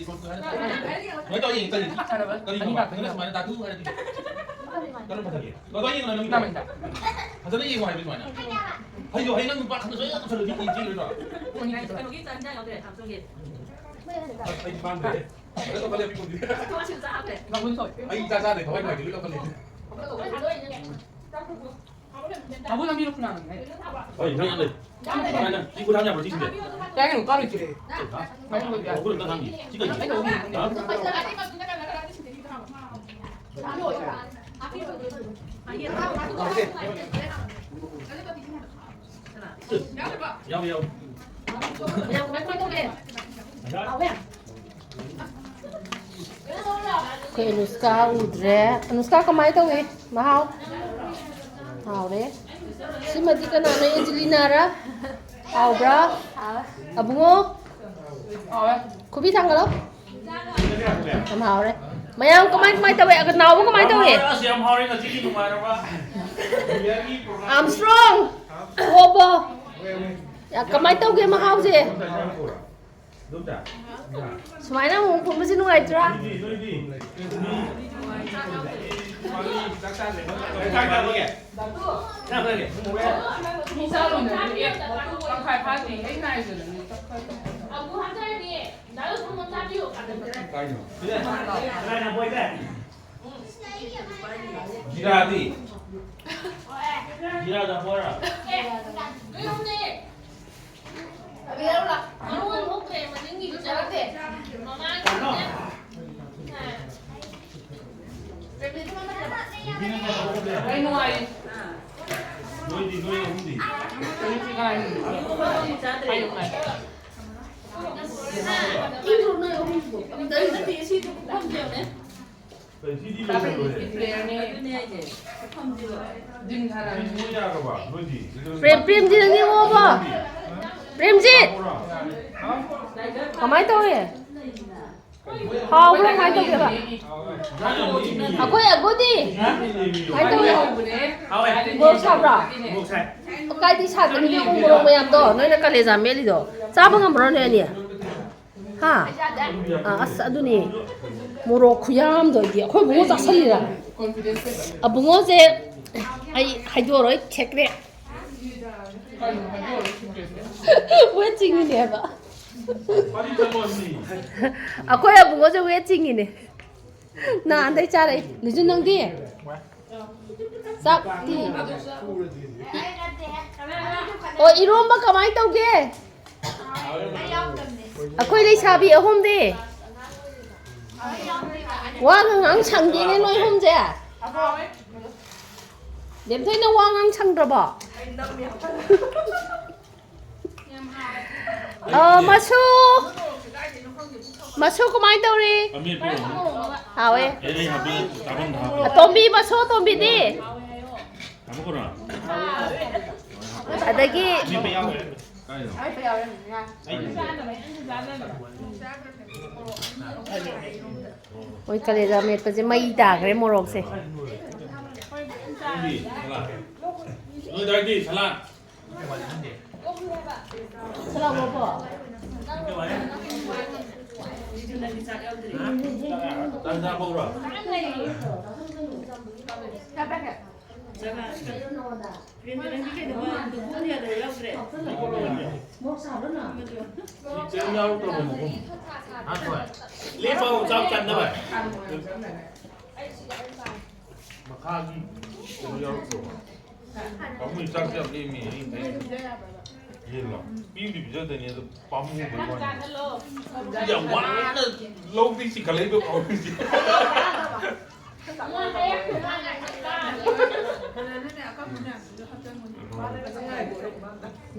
ꯃꯤꯗꯤ ꯁꯣꯠꯇꯣ ꯍꯥꯏꯔ ꯁꯨꯃꯥꯏꯅ ꯇꯧꯔ ꯌꯦꯡꯉꯤ ꯀꯔꯤ? ꯀꯔꯤꯅꯣ? ꯅꯪꯅ ꯁꯨꯃꯥꯏꯅ ꯇꯥꯇꯨ ꯍꯥꯏꯔꯗꯤ ꯀꯔꯝꯕ ꯐꯖꯒꯦ? ꯇꯥꯇꯨ ꯌꯦꯡꯉꯣ ꯅꯪ ꯃꯤꯗꯣ꯫ ꯐꯖꯅ ꯌꯦꯡꯉꯣ ꯍꯥꯏꯕ ꯁꯨꯃꯥꯏꯅ꯫ ꯍꯩꯌꯣ, ꯍꯩ ꯅꯪ ꯅꯨꯄꯥ ꯈꯪꯗꯕ ꯌꯥꯝ ꯇꯧꯁꯜꯂꯨ, ꯃꯤ ꯀꯤꯟ ꯆꯦꯜꯂꯣꯏꯗ꯭ꯔꯣ? ꯀꯩꯅꯣꯒꯤ ꯆꯥꯛ ꯏꯟꯖꯥꯡ ꯌꯥꯎꯗ꯭ꯔꯦ, ꯊꯥꯡꯁꯣꯡꯒꯤ꯫ ꯑꯁ, ꯑꯩꯗꯤ ꯃꯥꯡꯗ꯭ꯔꯦ꯫ ꯊꯕꯛ ꯁꯨ ꯆꯥ ꯍꯥꯞꯈ꯭ꯔꯦ꯫ ꯑꯩ ꯆꯥ ꯆꯥꯗꯦ, ꯊꯋꯥꯏ ꯅꯨꯡꯉꯥꯏꯇꯦ, ꯂꯣꯏ ꯂꯧꯈꯠꯂꯦ꯫ ꯍꯣꯏ, ꯏꯟꯁꯥꯡ ꯌꯥꯝ ꯂꯩ꯫ ꯀꯃꯥꯏꯅ? ꯁꯤ ꯈꯨꯠ ꯍꯥꯝ ꯌꯥꯕ꯭ꯔꯣ, ꯁꯤꯁꯤꯡꯁꯦ? ꯀꯩ ꯍꯥꯏꯅꯣ? ꯀꯥꯔꯨꯁꯦ꯫ ꯍꯥ? ꯀꯩꯅꯣ? ꯈꯨꯠ ꯑꯝꯇ ꯍꯥꯝꯈꯤ꯫ ꯁꯤ ꯀꯩꯅꯣ? ꯍꯥ? ꯌꯥꯎꯋꯦ, ꯌꯥꯎꯋꯦ꯫ ꯑꯩꯈꯣꯏ ꯑꯅꯨꯁꯀꯥ ꯎꯗ꯭ꯔꯦ꯫ ꯑꯅꯨꯁꯀꯥ, ꯀꯃꯥꯏꯅ ꯇꯧꯏ? ꯃꯍꯥꯎ? ꯍꯥꯎꯔꯦ꯫ ꯁꯤꯃꯗꯤ ꯀꯅꯥꯅꯣ? ꯑꯦꯟꯖꯦꯂꯤꯅꯥꯔ? ꯍꯥꯎꯕ꯭ꯔꯥ? ꯑꯕꯨꯡꯉꯣ? ꯈꯨꯕꯤ ꯊꯥꯡꯒꯠꯂꯣ꯫ ꯌꯥꯝ ꯍꯥꯎꯔꯦ꯫ ꯃꯌꯥꯝ ꯀꯃꯥꯏ, ꯀꯃꯥꯏ ꯇꯧꯋꯦ? ꯑꯒ ꯅꯥꯎꯕ ꯀꯃꯥꯏ ꯇꯧꯋꯦ? ꯑꯁ, ꯌꯥꯝ ꯍꯥꯎꯔꯦ ꯉꯁꯤꯒꯤ ꯅꯨꯡꯉꯥꯏꯔꯕ꯫ ꯑꯥꯔꯝꯁꯇ꯭ꯔꯣꯡ! ꯑꯣꯕꯣ! ꯌꯥ, ꯀꯃꯥꯏ ꯇꯧꯒꯦ ꯃꯍꯥꯎꯁꯦ? ꯁꯨꯃꯥꯏꯅ ꯑꯃꯨꯛ ꯐꯝꯕꯁꯦ ꯅꯨꯡꯉꯥꯏꯇ꯭ꯔꯥ? ꯃꯤ ꯆꯥꯔꯨꯅꯨ꯫ ꯑꯦ, ꯇꯪꯈꯥꯏ ꯐꯥꯗ꯭ꯔꯤ꯫ ꯑꯩ ꯉꯥꯏꯕꯗꯅꯦ꯫ ꯀꯥꯏꯅꯣ? ꯖꯤꯔꯥꯗꯤ? ꯖꯤꯔꯥꯗ ꯕꯣꯔꯥ? ꯅꯣꯏꯗꯤ, ꯅꯣꯏ ꯑꯍꯨꯝꯗꯤ? ꯀꯩ, ꯁꯤꯗꯤ ꯂꯣꯏꯔꯦ꯫ ꯁꯤꯗꯤ ꯌꯥꯔꯕ? ꯅꯣꯏꯗꯤ? ꯄ꯭ꯔꯦꯝ, ꯄ꯭ꯔꯦꯝꯖꯤꯠ, ꯅꯪꯗꯤ ꯃꯣꯕꯣ? ꯄ꯭ꯔꯦꯝꯖꯤꯠ! ꯀꯃꯥꯏ ꯇꯧꯏ? ꯍꯥꯎꯕ꯭ꯔꯣ? ꯀꯃꯥꯏ ꯇꯧꯒꯦꯕ? ꯑꯩꯈꯣꯏ ꯑꯒꯣꯗꯤ? ꯀꯃꯥꯏ ꯇꯧꯏ? ꯃꯣꯔꯣꯛ ꯁꯥꯕ꯭ꯔꯣ? ꯀꯥꯏꯗꯤ ꯁꯥꯗꯕꯤꯗ ꯎ ꯃꯣꯔꯣꯛ ꯃꯌꯥꯝꯗꯣ ꯅꯣꯏꯅ ꯀꯥꯂꯦꯖꯥ ꯃꯦꯠꯂꯤꯗꯣ ꯆꯥꯕ ꯉꯝꯕ꯭ꯔꯣ ꯅꯣꯏ ꯑꯅꯤ? ꯍꯥ? ꯑꯥ, ꯑꯁ, ꯑꯗꯨꯅꯤ꯫ ꯃꯣꯔꯣꯛ ꯈꯨꯌꯥꯝꯗꯣ ꯑꯩꯗꯤ꯫ ꯑꯩꯈꯣꯏ ꯏꯕꯨꯡꯉꯣ ꯆꯥꯁꯜꯂꯤꯔꯥ? ꯑꯕꯨꯡꯉꯣꯁꯦ ꯑꯩ ꯍꯥꯏꯗꯣꯛꯑꯔꯣꯏ, ꯁꯦꯀ꯭ꯔꯦꯠ꯫ ꯋꯦꯠ ꯆꯤꯡꯉꯤꯅꯦꯕ꯫ ꯑꯩꯈꯣꯏ ꯑꯕꯨꯡꯉꯣꯁꯦ ꯋꯦꯠ ꯆꯤꯡꯉꯤꯅꯦ꯫ ꯅꯍꯥꯟꯗꯩ ꯆꯥꯔꯛꯏ꯫ ꯂꯤꯖꯨ, ꯅꯪꯗꯤ? ꯆꯥꯛꯇꯤ? ꯑꯣ, ꯏꯔꯣꯝꯕ ꯀꯃꯥꯏꯅ ꯇꯧꯒꯦ? ꯑꯩꯈꯣꯏ ꯂꯩꯁꯥꯕꯤ ꯑꯍꯨꯝꯗꯤ ꯋꯥꯒ ꯉꯥꯡ ꯁꯪꯗꯦꯅꯦ ꯅꯣꯏ ꯑꯍꯨꯝꯁꯦ꯫ ꯕꯦꯝꯊꯣꯏꯅ ꯋꯥ ꯉꯥꯡ ꯁꯪꯗ꯭ꯔꯕꯣ? ꯑ, ꯃꯁꯨ꯫ ꯃꯁꯨ ꯀꯃꯥꯏꯅ ꯇꯧꯔꯤ? ꯑꯃꯦꯠꯄ ꯑꯣꯏꯔꯝꯒꯅꯤ꯫ ꯍꯥꯎꯋꯦ꯫ ꯑꯦ, ꯑꯩ ꯍꯥꯞꯄꯤ, ꯆꯥꯐꯝꯗ ꯍꯥꯞꯄꯤ꯫ ꯑꯇꯣꯝꯕꯤ, ꯃꯁꯨ ꯑꯇꯣꯝꯕꯤꯗꯤ? ꯍꯥꯞꯄꯛꯈ꯭ꯔꯣ? ꯑꯗꯒꯤ ꯑꯃꯦꯠꯄ ꯌꯥꯎꯋꯦ꯫ ꯀꯥꯏꯗꯅꯣ? ꯑꯩ ꯃꯣꯏ ꯀꯂꯦꯖꯥ ꯃꯦꯠꯄꯁꯦ ꯃꯩ ꯇꯥꯈ꯭ꯔꯦ ꯃꯣꯔꯣꯛꯁꯦ꯫ ꯅꯣꯏꯗꯤ ꯁꯂꯥꯠ? ꯅꯣꯏ ꯑꯗꯥꯏꯗꯤ ꯁꯂꯥꯠ? ꯁꯂꯥꯠ ꯂꯧꯔꯛꯄ꯭ꯔꯣ? ꯇꯟ ꯆꯥꯕ ꯍꯧꯔꯣ? ꯆꯥꯕ꯫ ꯅꯪꯗꯤ ꯀꯩꯗꯧꯕ? ꯅꯈꯣꯡ ꯌꯥꯗꯕ ꯌꯥꯎꯗ꯭ꯔꯦ? ꯀꯩꯝ ꯌꯥꯎꯔꯛꯇ꯭ꯔꯕꯣ ꯃꯈꯣꯡ? ꯂꯦꯞꯄꯣ, ꯆꯥꯛ ꯆꯥꯅꯕ꯫ ꯃꯈꯥꯒꯤ ꯀꯩꯅꯣ ꯌꯥꯎꯔꯛꯇ꯭ꯔꯣ? ꯄꯥꯕꯨꯡꯒꯤ ꯆꯥꯛꯁꯦ ꯌꯥꯝ ꯂꯦꯝꯃꯤ, ꯑꯩ ꯉꯁꯥꯏ ꯌꯦꯟꯂꯣ? ꯄꯤꯕꯨꯗꯤ ꯄꯤꯖꯗꯣꯏꯅꯤ, ꯑꯗꯣ ꯄꯥꯝꯃꯨꯕꯩ ꯋꯥꯅꯤ꯫ ꯌꯥꯝ ꯋꯥꯅ ꯂꯧꯗꯤ ꯆꯤꯡꯈꯠꯂꯛꯏꯕ ꯄꯥꯕꯨꯡꯁꯦ꯫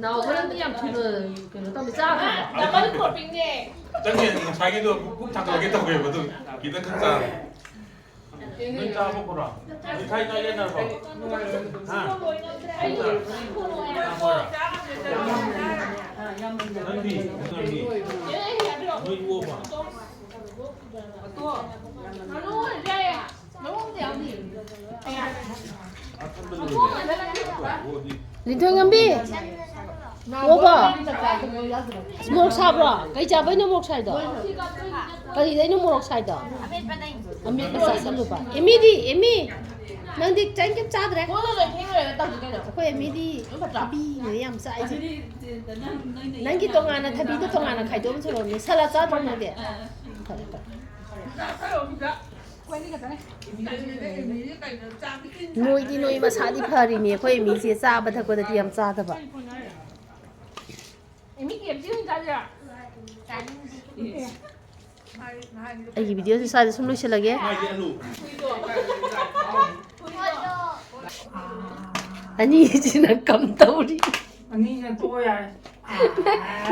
ꯅꯥꯎꯕꯅꯗꯤ ꯌꯥꯝ ꯊꯨꯅ ꯀꯩꯅꯣ ꯇꯧꯅꯤ, ꯆꯥꯈ꯭ꯔꯕ? ꯗꯕꯜ ꯀ꯭ꯔꯣꯞꯄꯤꯡꯅꯦ꯫ ꯆꯪꯉꯦ, ꯉꯁꯥꯏꯒꯤꯗꯣ ꯄꯨꯛ ꯊꯥꯡꯒꯠꯂꯒꯦ ꯇꯧꯋꯦꯕ, ꯑꯗꯨ ꯈꯤꯇꯪ ꯈꯛ ꯆꯥꯔꯦ꯫ ꯅꯣꯏ ꯆꯥꯕ ꯄꯨꯔꯥ? ꯃꯤꯊꯥꯏ ꯆꯥꯒꯦ ꯅꯠꯇ꯭ꯔꯣ? ꯍꯥ? ꯅꯪꯗꯤ? ꯅꯪꯗꯤ? ꯅꯣꯏ ꯇꯣꯛꯑꯕ? ꯂꯤꯟꯊꯣꯏꯉꯝꯕꯤ꯫ ꯉꯧꯕ꯫ ꯑꯁ, ꯃꯣꯔꯣꯛ ꯁꯥꯕ꯭ꯔꯣ? ꯀꯩ ꯆꯥꯕꯩꯅꯣ ꯃꯣꯔꯣꯛ ꯁꯥꯏꯗꯣ? ꯀꯔꯤꯗꯩꯅꯣ ꯃꯣꯔꯣꯛ ꯁꯥꯏꯗꯣ? ꯑꯃꯦꯠꯄ ꯆꯥꯁꯜꯂꯨꯕ꯫ ꯑꯦꯃꯤꯗꯤ? ꯑꯦꯃꯤ? ꯅꯪꯗꯤ ꯀꯔꯤꯝ ꯀꯔꯤꯝ ꯆꯥꯗ꯭ꯔꯦ? ꯑꯩꯈꯣꯏ ꯑꯦꯃꯤꯗꯤ ꯊꯕꯤꯅꯦ ꯌꯥꯝ ꯆꯥꯏꯁꯦ꯫ ꯅꯪꯒꯤ ꯇꯣꯉꯥꯟꯅ ꯊꯕꯤꯗꯣ ꯇꯣꯉꯥꯟꯅ ꯈꯥꯏꯗꯣꯛꯑꯝꯁꯤꯔꯣ? ꯁꯂꯥꯠ ꯆꯥꯗ꯭ꯔꯣ ꯅꯪꯗꯤ? ꯐꯔꯦ, ꯐꯔꯦ꯫ ꯅꯣꯏꯗꯤ ꯅꯣꯏ ꯃꯁꯥꯗꯤ ꯐꯔꯤꯅꯦ, ꯑꯩꯈꯣꯏ ꯃꯤꯁꯦ ꯆꯥꯕ ꯊꯛꯄꯗꯗꯤ ꯌꯥꯝ ꯆꯥꯗꯕ꯫ ꯑꯩꯒꯤ ꯚꯤꯗꯤꯑꯣꯁꯦ ꯁ꯭ꯋꯥꯏꯗ ꯁꯨꯝ ꯂꯣꯏꯁꯤꯜꯂꯒꯦ꯫ ꯑꯅꯤꯁꯤꯅ ꯀꯝ ꯇꯧꯔꯤ꯫ ꯑꯅꯤꯁꯤꯅ ꯇꯣꯛꯑꯣ ꯌꯥꯔꯦ꯫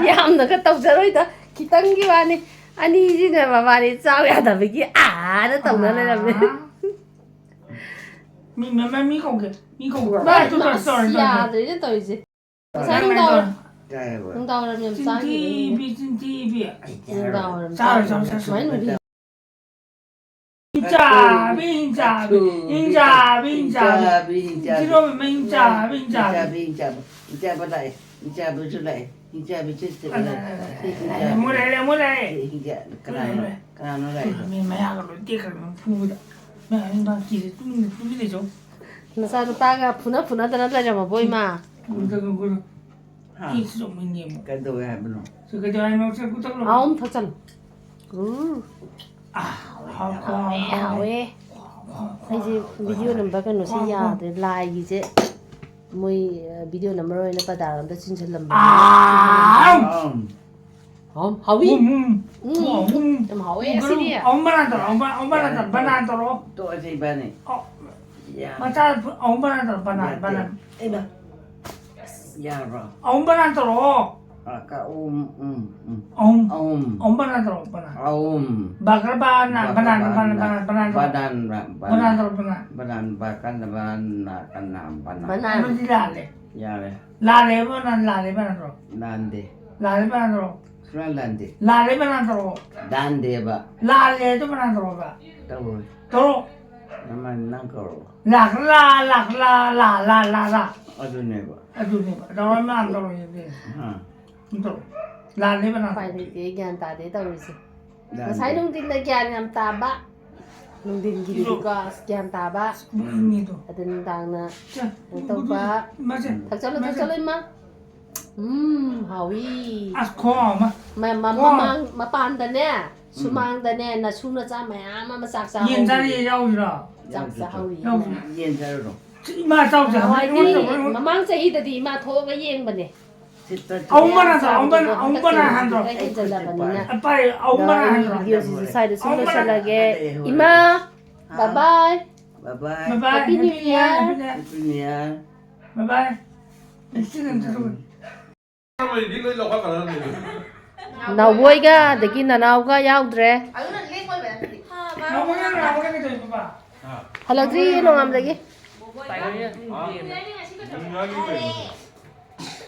ꯌꯥꯝꯅꯒ ꯇꯧꯖꯔꯣꯏꯗ, ꯈꯤꯇꯪꯒꯤ ꯋꯥꯅꯤ꯫ ꯑꯅꯤꯁꯤꯅ ꯃꯕꯥꯅꯤ ꯆꯥꯎ ꯌꯥꯗꯕꯒꯤ ꯑꯥꯅ ꯇꯧꯅ ꯂꯩꯔꯝꯃꯦ꯫ ꯃꯤ ꯃꯃꯜ ꯃꯤ ꯀꯧꯒꯦ꯫ ꯃꯤ ꯀꯧꯒꯦ꯫ ꯃꯥ ꯇꯨ ꯇꯧꯔꯁꯤ, ꯇꯧꯔꯁꯤ, ꯇꯧꯔꯁꯤ꯫ ꯌꯥꯗ꯭ꯔꯦꯅ ꯇꯧꯔꯤꯁꯦ꯫ ꯉꯁꯥꯏ ꯅꯨꯡꯗꯥꯡ ꯋꯥꯏꯔꯝ, ꯀꯥꯏ ꯍꯥꯏꯕ? ꯅꯨꯡꯗꯥꯡ ꯋꯥꯏꯔꯝ ꯌꯥꯝ ꯆꯥꯈꯤꯕꯅꯦ꯫ ꯆꯤꯟꯊꯤꯕꯤ, ꯆꯤꯟꯊꯤꯕꯤ꯫ ꯅꯨꯡꯗꯥꯡ ꯋꯥꯏꯔꯝ ꯆꯥꯔꯣꯏ, ꯆꯥꯈꯤꯕꯅꯦ꯫ ꯆꯥꯔꯣꯏ, ꯆꯥꯔꯣꯏ꯫ ꯁꯨꯃꯥꯏꯅ ꯅꯨꯡꯗꯤ ꯍꯤꯡꯆꯥꯕꯤ, ꯍꯤꯡꯆꯥꯕꯤ, ꯍꯤꯡꯆꯥꯕꯤ, ꯍꯤꯡꯆꯥꯕꯤ꯫ ꯍꯤꯡꯆꯥꯕꯤ, ꯍꯤꯡꯆꯥꯕꯤ꯫ ꯖꯤꯔꯣ ꯃꯃꯩ ꯍꯤꯡꯆꯥꯕꯤ, ꯍꯤꯡꯆꯥꯕꯤ꯫ ꯍꯤꯡꯆꯥꯕꯤ, ꯍꯤꯡꯆꯥꯕꯤ꯫ ꯍꯤꯡꯆꯥꯕ ꯂꯥꯛꯑꯦ꯫ ꯍꯤꯡꯆꯥꯕꯤꯁꯨ ꯂꯥꯛꯑꯦ꯫ ꯍꯤꯡꯆꯥꯕꯤ ꯆꯠꯇꯕ ꯂꯥꯛꯑꯦ꯫ ꯑꯃꯨꯛ ꯂꯥꯛꯑꯦ, ꯑꯃꯨꯛ ꯂꯥꯛꯑꯦ꯫ ꯍꯤꯡꯆꯥ-, ꯀꯅꯥꯅꯣ? ꯂꯥꯛꯑꯦ꯫ ꯀꯅꯥꯅꯣ ꯂꯥꯛꯏꯗꯣ? ꯃꯤ ꯃꯌꯥꯒ ꯂꯣꯏ ꯇꯦꯛꯈ꯭ꯔꯦ ꯅꯪ ꯐꯨꯕꯗ꯫ ꯃꯌꯥ ꯅꯪ ꯀꯤꯔꯦ, ꯇꯨꯃꯤꯟꯅ, ꯇꯨꯃꯤꯟ ꯂꯩꯖꯧ꯫ ꯅꯆꯥ ꯅꯨꯄꯥꯒ ꯐꯨꯅ ꯐꯨꯅꯗꯅ ꯂꯩꯔꯝꯃꯕꯣ, ꯏꯃꯥ? Food cooker. ꯍꯥ? ꯀꯩꯗꯧꯋꯦ ꯍꯥꯏꯕꯅꯣ? ꯁꯤ ꯀꯩꯗꯧꯋꯦ ꯍꯥꯏꯅꯣ? ꯁꯤ ꯀꯨꯇꯛ ꯂꯧ꯫ ꯑꯍꯨꯝ ꯊꯛꯆꯜꯂꯨ꯫ ꯎꯝ꯫ ꯑꯥ, ꯍꯥꯎ, ꯍꯥꯎ, ꯍꯥꯎ, ꯍꯥꯎ꯫ ꯍꯥꯎꯋꯦ꯫ ꯑꯩꯁꯦ ꯚꯤꯗꯤꯑꯣ ꯅꯝꯕ ꯀꯩꯅꯣꯁꯦ ꯌꯥꯗ꯭ꯔꯦ꯫ ꯂꯥꯏꯒꯤꯁꯦ ꯃꯣꯏ, ꯑ, ꯚꯤꯗꯤꯑꯣ ꯅꯝꯕꯔ ꯑꯣꯏꯅ ꯄ꯭ꯔꯗꯥꯟ ꯑꯝꯗ ꯆꯤꯟꯁꯤꯜꯂꯝꯕꯅꯦ꯫ ꯑꯥ! ꯍꯥꯎ, ꯍꯥꯎꯋꯤ꯫ ꯎꯝ, ꯎꯝ꯫ ꯎꯝ꯫ ꯎꯝ, ꯎꯝ꯫ ꯌꯥꯝ ꯍꯥꯎꯋꯦ ꯎꯝ, ꯑꯁꯤꯗꯤ꯫ ꯑꯍꯨꯝ ꯃꯅꯥ ꯇꯧꯔꯣ, ꯑꯍꯨꯝ ꯃꯅꯥ, ꯑꯍꯨꯝ ꯃꯅꯥ ꯇꯧꯔꯣ, ꯕꯅꯥꯟ ꯇꯧꯔꯣ꯫ ꯇꯣꯛꯑꯁꯦ ꯏꯕꯥꯅꯤ꯫ ꯑꯣ꯫ ꯌꯥꯔꯦ꯫ ꯃꯆꯥ ꯑꯍꯨꯝ ꯕꯅꯥꯟ ꯇꯧꯔꯣ, ꯕꯅꯥꯟ, ꯌꯥꯗꯦ꯫ ꯕꯅꯥꯟ꯫ ꯌꯥꯔꯕ꯭ꯔꯣ? ꯑꯍꯨꯝ ꯕꯅꯥꯟ ꯇꯧꯔꯛꯑꯣ꯫ ꯑ, ꯀ-, ꯎꯝ, ꯎꯝ, ꯎꯝ꯫ ꯑꯍꯨꯝ꯫ ꯑꯍꯨꯝ꯫ ꯑꯍꯨꯝ ꯕꯅꯥꯟ ꯇꯧꯔꯛꯑꯣ, ꯕꯅꯥꯟ꯫ ꯑꯍꯨꯝ꯫ ꯕꯒ꯭ꯔ ꯕꯅꯥꯟ, ꯕꯒ꯭ꯔ ꯕꯅꯥꯟ, ꯕꯅꯥꯟ꯫ ꯕꯅꯥꯟ ꯇꯧꯔꯣ꯫ ꯕꯅꯥꯟ ꯕ-, ꯕꯅꯥꯟ ꯇꯧꯔꯣ, ꯕꯅꯥꯟ꯫ ꯕꯅꯥꯟ ꯕ ꯀꯟꯗ ꯕꯅꯥꯟ ꯀꯟꯅ ꯕꯅꯥꯟ꯫ ꯕꯅꯥꯟ꯫ ꯑꯗꯨꯗꯤ ꯂꯥꯜꯂꯦ꯫ ꯌꯥꯔꯦ꯫ ꯂꯥꯜꯂꯦ ꯕꯅꯥꯟ, ꯂꯥꯜꯂꯦ ꯕꯅꯥꯟ ꯇꯧꯔꯣ꯫ ꯂꯥꯟꯗꯦ꯫ ꯂꯥꯜꯂꯦ ꯕꯅꯥꯟ ꯇꯧꯔꯣ꯫ ꯁꯨꯡꯂꯥꯟ ꯂꯥꯟꯗꯦ꯫ ꯂꯥꯜꯂꯦ ꯕꯅꯥꯟ ꯇꯧꯔꯛꯑꯣ꯫ ꯂꯥꯟꯗꯦꯕ꯫ ꯂꯥꯜꯂꯦ ꯑꯗꯨ ꯕꯅꯥꯟ ꯇꯧꯔꯛꯑꯣꯕ꯫ ꯇꯧꯔꯣꯏ꯫ ꯇꯧꯔꯣ꯫ ꯅꯃꯥꯏ ꯅꯪ ꯀꯧꯔꯣ꯫ ꯂꯥꯛ ꯂꯥ, ꯂꯥꯛ ꯂꯥ, ꯂꯥ ꯂꯥ ꯂꯥ ꯂꯥ꯫ ꯑꯗꯨꯅꯦꯕ꯫ ꯑꯗꯨꯅꯦꯕ꯫ ꯇꯧꯔꯣꯏ ꯃꯥꯅ ꯇꯧꯔꯣꯏ ꯑꯗꯨꯗꯤ꯫ ꯑꯥ꯫ ꯑꯗꯨ ꯇꯧꯔꯣ꯫ ꯂꯥꯜꯂꯦ ꯕꯅꯥꯟ ꯎꯄꯥꯏ ꯇꯧꯔꯣꯏ꯫ ꯂꯩꯇꯦ, ꯒ꯭ꯌꯥꯟ ꯇꯥꯗꯦ ꯇꯧꯔꯤꯁꯦ꯫ ꯂꯥꯟꯗꯦ꯫ ꯉꯁꯥꯏ ꯅꯨꯡꯊꯤꯟꯗ ꯒ꯭ꯌꯥꯟ ꯌꯥꯝ ꯇꯥꯕ꯫ ꯅꯨꯡꯊꯤꯟꯒꯤꯗꯨꯗꯤꯀꯣ, ꯏꯁꯣ꯫ ꯑꯁ, ꯒ꯭ꯌꯥꯟ ꯇꯥꯕ꯫ ꯄꯨꯛꯅꯤꯡꯉꯤꯗꯣ꯫ ꯑꯗ ꯅꯨꯡꯗꯥꯡꯅ ꯆ-, ꯀꯩꯅꯣ ꯇꯧꯕ꯫ ꯃꯥꯁꯦ, ꯊꯛꯆꯜꯂꯣ, ꯃꯥꯁꯦ꯫ ꯊꯛꯆꯜꯂꯣ, ꯏꯃꯥ꯫ ꯎꯝ, ꯍꯥꯎꯋꯤ꯫ ꯑꯁ, ꯈꯨꯍꯥꯎ ꯑꯃ꯫ ꯃ-, ꯃ-, ꯈꯨꯍꯥꯎ꯫ ꯃꯃꯥꯡ, ꯃꯄꯥꯟꯗꯅꯦ, ꯁꯨꯃꯥꯡꯗꯅꯦ ꯅꯁꯨ ꯅꯆꯥ ꯃꯌꯥꯝ ꯑꯃ ꯆꯥꯛ ꯆꯥꯍꯧꯔꯤ꯫ ꯌꯦꯟ ꯆꯥꯔꯤꯌꯦ ꯌꯥꯎꯔꯤꯔꯣ? ꯆꯥꯛ ꯆꯥꯍꯧꯔꯤ꯫ ꯌꯥꯎꯗ꯭ꯔꯣ? ꯌꯦꯟ ꯆꯥꯔꯨꯔꯣ꯫ ꯏꯃꯥ ꯆꯥꯎꯁꯦ ꯍꯥꯏꯕ꯫ ꯅꯍꯥꯟꯋꯥꯏꯗꯤ, ꯑꯩꯉꯣꯟꯗ ꯇꯧꯕ, ꯑꯩꯉꯣꯟꯗ ꯃꯃꯥꯡ ꯆꯍꯤꯗꯗꯤ ꯏꯃꯥ ꯊꯣꯛꯑꯒ ꯌꯦꯡꯕꯅꯦ꯫ ꯁꯤꯠꯄ ꯑꯍꯨꯝ ꯃꯅꯥ ꯆꯥꯎ, ꯑꯍꯨꯝ ꯃꯅꯥ, ꯑꯍꯨꯝ ꯃꯅꯥ ꯍꯟꯗ꯭ꯔꯣ? ꯈꯔ ꯍꯦꯟꯖꯜꯂꯕꯅꯤꯅ꯫ ꯑꯄꯥꯏ, ꯑꯍꯨꯝ ꯑꯗꯣ ꯃꯅꯥ ꯑꯩꯒꯤ ꯍꯟꯗ꯭ꯔꯣ? ꯚꯤꯗꯤꯑꯣꯁꯤꯁꯨ ꯁ꯭ꯋꯥꯏꯗ ꯁꯨꯝ ꯑꯍꯨꯝ ꯃꯅꯥ ꯂꯣꯏꯁꯤꯜꯂꯒꯦ꯫ ꯍꯟꯗ꯭ꯔꯣ? ꯏꯃꯥ, ꯍꯥꯎ꯫ Bye bye꯫ Bye bye꯫ Happy New Year꯫ Happy New Year꯫ Bye bye꯫ ꯑꯦ, ꯁꯤ ꯅꯪ ꯆꯠꯊꯣꯛꯑꯣ꯫ ꯅꯥꯎꯕꯣꯏꯒ ꯑꯗꯒꯤ ꯅꯅꯥꯎꯒ ꯌꯥꯎꯗ꯭ꯔꯦ꯫ ꯅꯥꯎꯕꯣꯏꯒ ꯅꯅꯥꯎꯒ ꯀꯩꯗꯧꯔꯤꯕ? ꯍꯜꯂꯛꯇ꯭ꯔꯤ ꯅꯣꯡꯉꯥꯟꯕꯗꯒꯤ꯫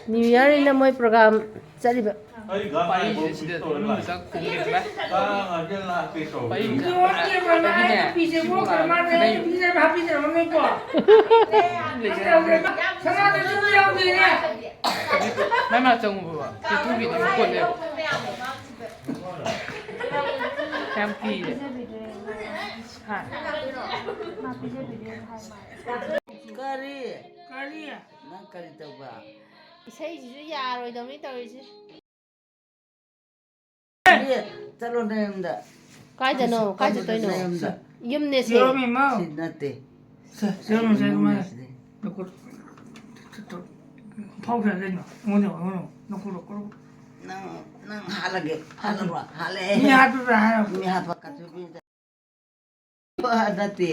New Year ꯅꯤꯅ ꯃꯣꯏ program ꯆꯠꯂꯤꯕ꯫ ꯑꯩ ꯒꯥ ꯄꯥꯏꯔꯤꯁꯦ ꯁꯤꯗ ꯃꯅꯨꯡꯗ ꯆꯪ ꯈꯣꯡꯒꯦ ꯚꯥꯏ꯫ ꯄꯥꯏꯔꯤꯁꯦ꯫ ꯅꯨꯄꯤꯁꯦ ꯃꯣꯏ ꯀꯔꯃꯥꯟꯅꯦ, ꯅꯨꯄꯤꯁꯦ ꯍꯥꯞꯄꯤꯁꯦ ꯃꯣꯏ ꯅꯨꯄꯤꯁꯦ ꯍꯥꯞꯄꯤꯁꯦ ꯃꯣꯏꯀꯣ꯫ ꯁꯅꯥꯗꯁꯨ ꯌꯥꯎꯗꯦꯅꯦ꯫ ꯃꯥꯏ ꯃꯥ ꯆꯪꯉꯨ ꯕꯕꯥ꯫ ꯁꯤ ꯇꯨꯕꯤꯗꯤ ꯃꯈꯣꯟꯅꯦꯕ꯫ ꯌꯥꯝ ꯀꯤꯔꯦ꯫ ꯍꯥ꯫ ꯀꯔꯤ? ꯀꯔꯤ? ꯅꯪ ꯀꯔꯤ ꯇꯧꯕ? ꯏꯁꯩꯁꯤꯁꯨ ꯌꯥꯔꯣꯏꯗꯧꯅꯤ ꯇꯧꯔꯤꯁꯦ꯫ ꯆꯠꯂꯣ ꯅꯌꯨꯝꯗ꯫ ꯀꯥꯏꯗꯅꯣ? ꯀꯥꯏ ꯆꯠꯇꯣꯏꯅꯣ? ꯅꯌꯨꯝꯗ꯫ ꯌꯨꯝꯅꯦ ꯁꯦ꯫ ꯁꯤ ꯅꯠꯇꯦ꯫ ꯁꯦ, ꯁꯦ, ꯁꯦ, ꯁꯦ, ꯁꯦ꯫ ꯅꯈꯨꯠ꯫ ꯐꯥꯎ ꯁꯥꯏ ꯀꯩꯅꯣ? ꯑꯩꯉꯣꯟꯗ ꯌꯦꯡꯉꯣ, ꯑꯩꯉꯣꯟꯗ ꯌꯦꯡꯉꯣ꯫ ꯅꯈꯨꯠ, ꯅꯈꯨꯠ꯫ ꯅꯪ, ꯅꯪ ꯍꯥꯠꯂꯒꯦ꯫ ꯍꯥꯠꯂꯕ? ꯍꯥꯠꯂꯦ꯫ ꯃꯤ ꯍꯥꯠꯄꯤꯕ꯭ꯔꯥ ꯍꯥꯏꯔꯣ? ꯃꯤ ꯍꯥꯠꯄ ꯀꯠꯊꯣꯛꯄꯤꯗ꯫ ꯅꯠꯇꯦ,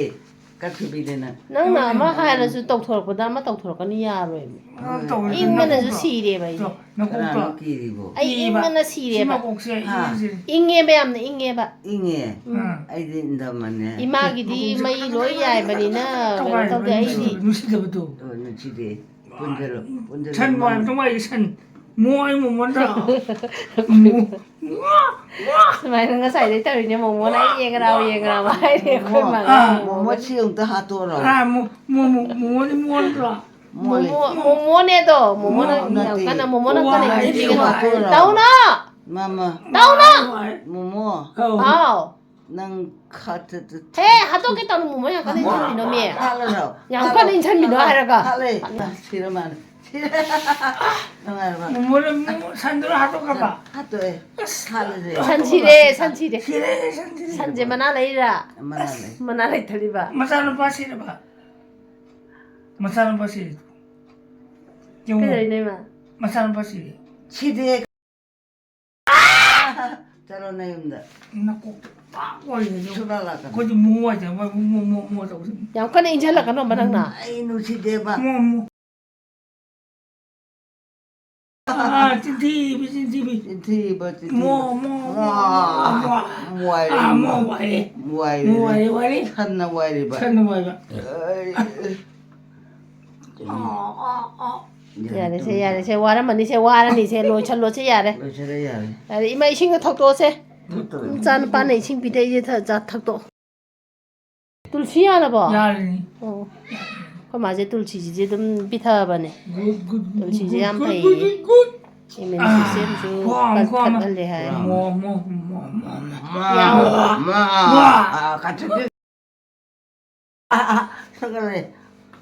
ꯀꯠꯊꯣꯛꯄꯤꯗꯅ꯫ ꯅꯪꯅ ꯑꯃ ꯍꯥꯏꯔꯁꯨ ꯇꯧꯊꯣꯔꯛꯄꯗ ꯑꯃ ꯇꯧꯊꯣꯔꯛꯀꯅꯤ ꯌꯥꯔꯣꯏꯃꯤ꯫ ꯑꯗꯨꯝ ꯇꯧꯔꯦ꯫ ꯏꯪꯕꯅꯁꯨ ꯁꯤꯔꯦꯕ ꯑꯩꯗꯤ꯫ ꯅꯀꯣꯛꯇꯣ꯫ ꯀꯅꯥꯅꯣ ꯀꯤꯔꯤꯕꯣ? ꯑꯩ ꯏꯪꯕꯅ ꯁꯤꯔꯦꯕ꯫ ꯁꯤ ꯃꯀꯣꯛꯁꯦ ꯍꯥ꯫ ꯏꯪꯉꯦ꯫ ꯏꯪꯉꯦꯕ ꯌꯥꯝꯅ ꯏꯪꯉꯦꯕ꯫ ꯏꯪꯉꯦ? ꯎꯝ꯫ ꯑꯩꯗꯤ ꯏꯪꯗꯝꯃꯅꯦ꯫ ꯏꯃꯥꯒꯤꯗꯤ ꯃꯀꯣꯛꯁꯦ ꯃꯩ ꯂꯣꯏ ꯌꯥꯏꯕꯅꯤꯅ ꯀꯩꯅꯣ ꯇꯧꯗꯦ, ꯑꯩꯗꯤ꯫ ꯅꯨꯡꯁꯤꯗꯕꯗꯣ꯫ ꯑꯣ, ꯅꯨꯡꯁꯤꯗꯦ꯫ ꯄꯨꯟꯖꯔꯣ, ꯄꯨꯟꯖꯔꯣ꯫ ꯁꯟ ꯃꯥꯟꯕ ꯅꯨꯡꯉꯥꯏ, ꯁꯟ꯫ ꯃꯣ ꯑꯩ ꯃꯣꯃꯣꯟꯗ꯭ꯔꯣ? ꯃꯣ, ꯃꯣ, ꯃꯣ꯫ ꯁꯨꯃꯥꯏꯅ ꯉꯁꯥꯏꯗꯩ ꯇꯧꯔꯤꯅꯦ, ꯃꯣꯃꯣꯅ ꯑꯩ ꯌꯦꯡꯉꯔꯥꯎ, ꯌꯦꯡꯉꯔꯥꯎ ꯍꯥꯏꯔꯦ ꯑꯩꯈꯣꯏ ꯃꯥꯅ꯫ ꯑꯥ, ꯃꯣꯃꯣ ꯁꯤ ꯑꯝꯇ ꯍꯥꯠꯇꯣꯛꯑꯣꯔꯣ? ꯑꯥ, ꯃꯣ-, ꯃꯣ-, ꯃꯣ-, ꯃꯣꯃꯣꯗꯤ ꯃꯣꯟꯗ꯭ꯔꯣ? ꯃꯣꯠꯂꯦ꯫ ꯃꯣꯃꯣ-, ꯃꯣꯃꯣꯅꯦ ꯑꯗꯣ, ꯃꯣꯃꯣꯅ ꯃꯣ ꯌꯥꯝ ꯅꯠꯇꯦ꯫ ꯀꯟꯅ, ꯃꯣꯃꯣꯅ ꯀꯟꯅ ꯋꯥ ꯏꯟꯖꯟꯕꯤꯒꯅꯨ꯫ ꯍꯥꯏꯁꯦ ꯋꯥ꯫ ꯇꯧꯅꯣ! ꯃꯥꯃ꯫ ꯇꯧꯅꯣ! ꯃꯣꯃꯣ꯫ ꯍꯥꯎ꯫ ꯅꯪ ꯈꯠ-, ꯈꯠ-, ꯈꯠ-, ꯍꯦ, ꯍꯥꯠꯇꯣꯛꯀꯦ ꯇꯧꯅꯤ, ꯃꯣꯃꯣ ꯌꯥꯝ ꯀꯟꯅ ꯍꯥꯠꯂꯣ꯫ ꯏꯟꯖꯟꯕꯤꯅꯣ ꯃꯤ꯫ ꯍꯥꯠꯂꯣ꯫ ꯌꯥꯝ ꯀꯟꯅ ꯏꯟꯖꯟꯕꯤꯅꯣ ꯍꯥꯠꯂꯣ꯫ ꯍꯥꯏꯔꯒ꯫ ꯍꯥꯠꯂꯦ꯫ ꯁꯤꯔ ꯃꯥꯜꯂꯦ꯫ ꯅꯨꯡꯉꯥꯏꯔꯕ? ꯃꯣꯃꯣꯅ ꯃꯣꯃꯣ ꯁꯟꯗꯨꯅ ꯍꯥꯠꯇꯣꯛꯈ꯭ꯔꯕ? ꯍꯥꯠꯇꯣꯛꯑꯦ꯫ ꯑꯁ, ꯍꯥꯠꯂꯁꯦ꯫ ꯁꯟ ꯁꯤꯔꯦ, ꯁꯟ ꯁꯤꯔꯦ꯫ ꯁꯤꯔꯦ, ꯁꯟ ꯁꯤꯔꯦ꯫ ꯁꯟꯁꯦ ꯃꯅꯥ ꯂꯩꯔꯤꯔꯥ? ꯃꯅꯥ ꯂꯩ꯫ ꯃꯅꯥ ꯂꯩꯊꯔꯤꯕ? ꯃꯆꯥꯅꯨꯄꯥ ꯁꯤꯔꯕ? ꯃꯆꯥꯅꯨꯄꯥ ꯁꯤꯔꯦ꯫ ꯌꯦꯡꯉꯣ꯫ ꯀꯩꯗꯧꯔꯤꯅꯣ ꯏꯃꯥ? ꯃꯆꯥꯅꯨꯄꯥ ꯁꯤꯔꯦ꯫ ꯁꯤꯗꯦ꯫ ꯆꯠꯂꯣ ꯅꯌꯨꯝꯗ꯫ ꯅꯀꯣꯛꯇ ꯄꯥꯛ ꯑꯣꯏꯔꯦ꯫ ꯁꯨꯡꯂꯥꯛ ꯂꯥꯛꯀꯅꯨ꯫ ꯑꯩꯈꯣꯏꯗꯤ ꯃꯣ ꯍꯥꯏꯗꯅ ꯃꯣ, ꯃꯣ, ꯃꯣ, ꯃꯣ ꯇꯧꯕꯁꯦ꯫ ꯌꯥꯝ ꯀꯟꯅ ꯏꯟꯁꯤꯜꯂꯛꯀꯅꯣꯕ ꯅꯪꯅ꯫ ꯑꯩ ꯅꯨꯡꯁꯤꯗꯦꯕ꯫ ꯃꯣ, ꯃꯣ꯫ ꯑꯥ, ꯆꯤꯟꯊꯤꯕꯤ, ꯆꯤꯟꯊꯤꯕꯤ꯫ ꯆꯤꯟꯊꯤꯕ, ꯆꯤꯟꯊꯤꯕ꯫ ꯃꯣ, ꯃꯣ, ꯃꯣ, ꯃꯣ, ꯃꯣ꯫ ꯃꯣ ꯍꯥꯏꯔꯦ, ꯑꯥ, ꯃꯣ ꯃꯣ꯫ ꯍꯥꯏꯔꯦ꯫ ꯃꯣ ꯍꯥꯏꯔꯦ꯫ ꯃꯣ ꯍꯥꯏꯔꯦ, ꯍꯥꯏꯔꯦ꯫ ꯁꯟꯅ ꯋꯥꯏꯔꯤꯕ꯫ ꯁꯟꯅ ꯋꯥꯏꯕ꯫ ꯑꯩ꯫ ꯑꯥ, ꯑꯥ, ꯑꯥ꯫ ꯌꯥꯔꯦ, ꯁꯦ, ꯌꯥꯔꯦ, ꯁꯦ, ꯋꯥꯔꯝꯃꯅꯤ, ꯁꯦ, ꯋꯥꯔꯅꯤ, ꯁꯦ, ꯂꯣꯏꯁꯜꯂꯣ, ꯁꯦ, ꯌꯥꯔꯦ꯫ ꯂꯣꯏꯁꯜꯂꯦ, ꯌꯥꯔꯦ꯫ ꯌꯥꯔꯦ, ꯏꯃꯥ, ꯏꯁꯤꯡꯗꯣ ꯊꯛꯇꯣꯛꯑꯣꯁꯦ꯫ ꯊꯛꯇꯣꯛꯑꯦ꯫ ꯏꯆꯥ ꯅꯨꯄꯥꯅ ꯏꯁꯤꯡ ꯄꯤꯊꯛꯏꯁꯦ, ꯊ-, ꯆꯥ ꯊꯛꯇꯣꯛꯑꯣ꯫ ꯇꯨꯜꯁꯤ ꯌꯥꯔꯕꯣ? ꯌꯥꯔꯅꯤ꯫ ꯑꯣ꯫ ꯑꯩꯈꯣꯏ ꯃꯥꯁꯦ ꯇꯨꯜꯁꯤꯁꯤꯗꯤ ꯑꯗꯨꯝ ꯄꯤꯊꯛꯑꯕꯅꯦ꯫ ꯒꯨꯗ, ꯒꯨꯗ, ꯒꯨꯗ, ꯇꯨꯜꯁꯤꯁꯦ ꯒꯨꯗ, ꯌꯥꯝ ꯒꯨꯗ, ꯐꯩꯌꯦ꯫ Good, good. ꯏꯃ꯭ꯌꯨꯟ ꯑꯥ, ꯁꯤꯁꯇꯦꯝꯁꯨ ꯈ꯭ꯋꯥꯡ, ꯈ꯭ꯋꯥꯡ꯫ ꯀꯟꯈꯠꯍꯜꯂꯦ ꯍꯥꯏ꯫ ꯃꯣ, ꯃꯣ, ꯃꯣ, ꯃꯣ, ꯃꯣ꯫ ꯌꯥꯎ꯫ ꯃꯥ, ꯃꯥ꯫ ꯑꯥ, ꯀꯥꯊꯨꯕꯤ꯫ ꯑꯥ, ꯑꯥ, ꯁꯒꯠꯂꯦ꯫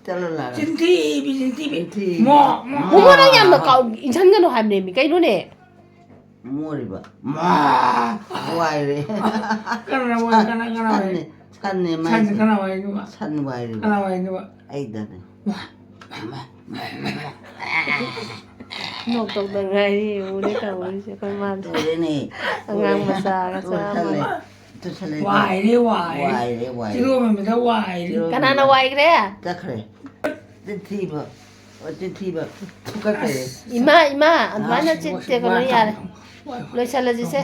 ꯆꯠꯂꯣ ꯂꯥꯛꯑꯣ꯫ ꯆꯤꯟꯊꯤꯕꯤ, ꯆꯤꯟꯊꯤꯕꯤ꯫ ꯆꯤꯟꯊꯤꯕꯤ꯫ ꯃꯣ, ꯃꯣ꯫ ꯃꯣꯃꯣ, ꯅꯪ ꯌꯥꯝꯅ ꯀꯥꯎ-, ꯏꯟꯁꯟꯒꯅꯨ ꯍꯥꯏꯕꯅꯦꯃꯤ꯫ ꯀꯩꯅꯣꯅꯦ? ꯃꯣꯔꯤꯕ꯫ ꯃꯥ! ꯋꯥꯏꯔꯦ꯫ ꯀꯅꯥ ꯋꯥꯏ-, ꯀꯅꯥ, ꯀꯅꯥ ꯋꯥꯏ? ꯁꯟꯅꯦ, ꯁꯟꯅꯦ ꯁꯟ ꯃꯥꯏꯁꯦ꯫ ꯀꯅꯥ ꯋꯥꯏꯅꯣꯕ? ꯁꯟ ꯋꯥꯏꯔꯤꯕ꯫ ꯀꯅꯥ ꯋꯥꯏꯅꯣꯕ? ꯑꯩꯗꯅꯦ꯫ ꯃꯥ! ꯅꯣꯛ ꯇꯧꯗ ꯉꯥꯏꯔꯤ, ꯎꯔꯦ ꯇꯧꯔꯤꯁꯦ ꯑꯩꯈꯣꯏ ꯃꯥꯅ꯫ ꯎꯔꯦꯅꯦ꯫ ꯑꯉꯥꯡ ꯎꯔꯦ꯫ ꯃꯆꯥꯒ ꯆꯞ ꯎꯁꯜꯂꯦ꯫ ꯃꯥꯟꯅꯩ꯫ ꯇꯨꯁꯜꯂꯦ꯫ ꯋꯥꯏꯔꯦ, ꯋꯥꯏꯔꯦ꯫ ꯋꯥꯏꯔꯦ, ꯋꯥꯏꯔꯦ꯫ ꯆꯤꯔꯣ ꯃꯦꯝꯕꯗ ꯋꯥꯏꯔꯦ꯫ ꯆꯤꯔꯣ ꯀꯅꯥꯅ ꯃꯦꯝꯕ꯫ ꯋꯥꯏꯈ꯭ꯔꯦ? ꯆꯠꯈ꯭ꯔꯦ꯫ ꯆꯤꯟꯊꯤꯕ꯫ ꯑꯣ, ꯆꯤꯟꯊꯤꯕ꯫ ꯊꯨꯀꯠꯆꯩꯌꯦ꯫ ꯑꯁ꯫ ꯏꯃꯥ, ꯏꯃꯥ, ꯑꯗꯨꯃꯥꯏꯅ ꯑꯁ, ꯆꯤꯟ-, ꯀꯩꯅꯣ ꯌꯥꯔꯦ꯫ ꯋꯥꯏ, ꯋꯥꯏ, ꯋꯥꯏ꯫ ꯂꯣꯏꯁꯜꯂꯁꯤꯁꯦ꯫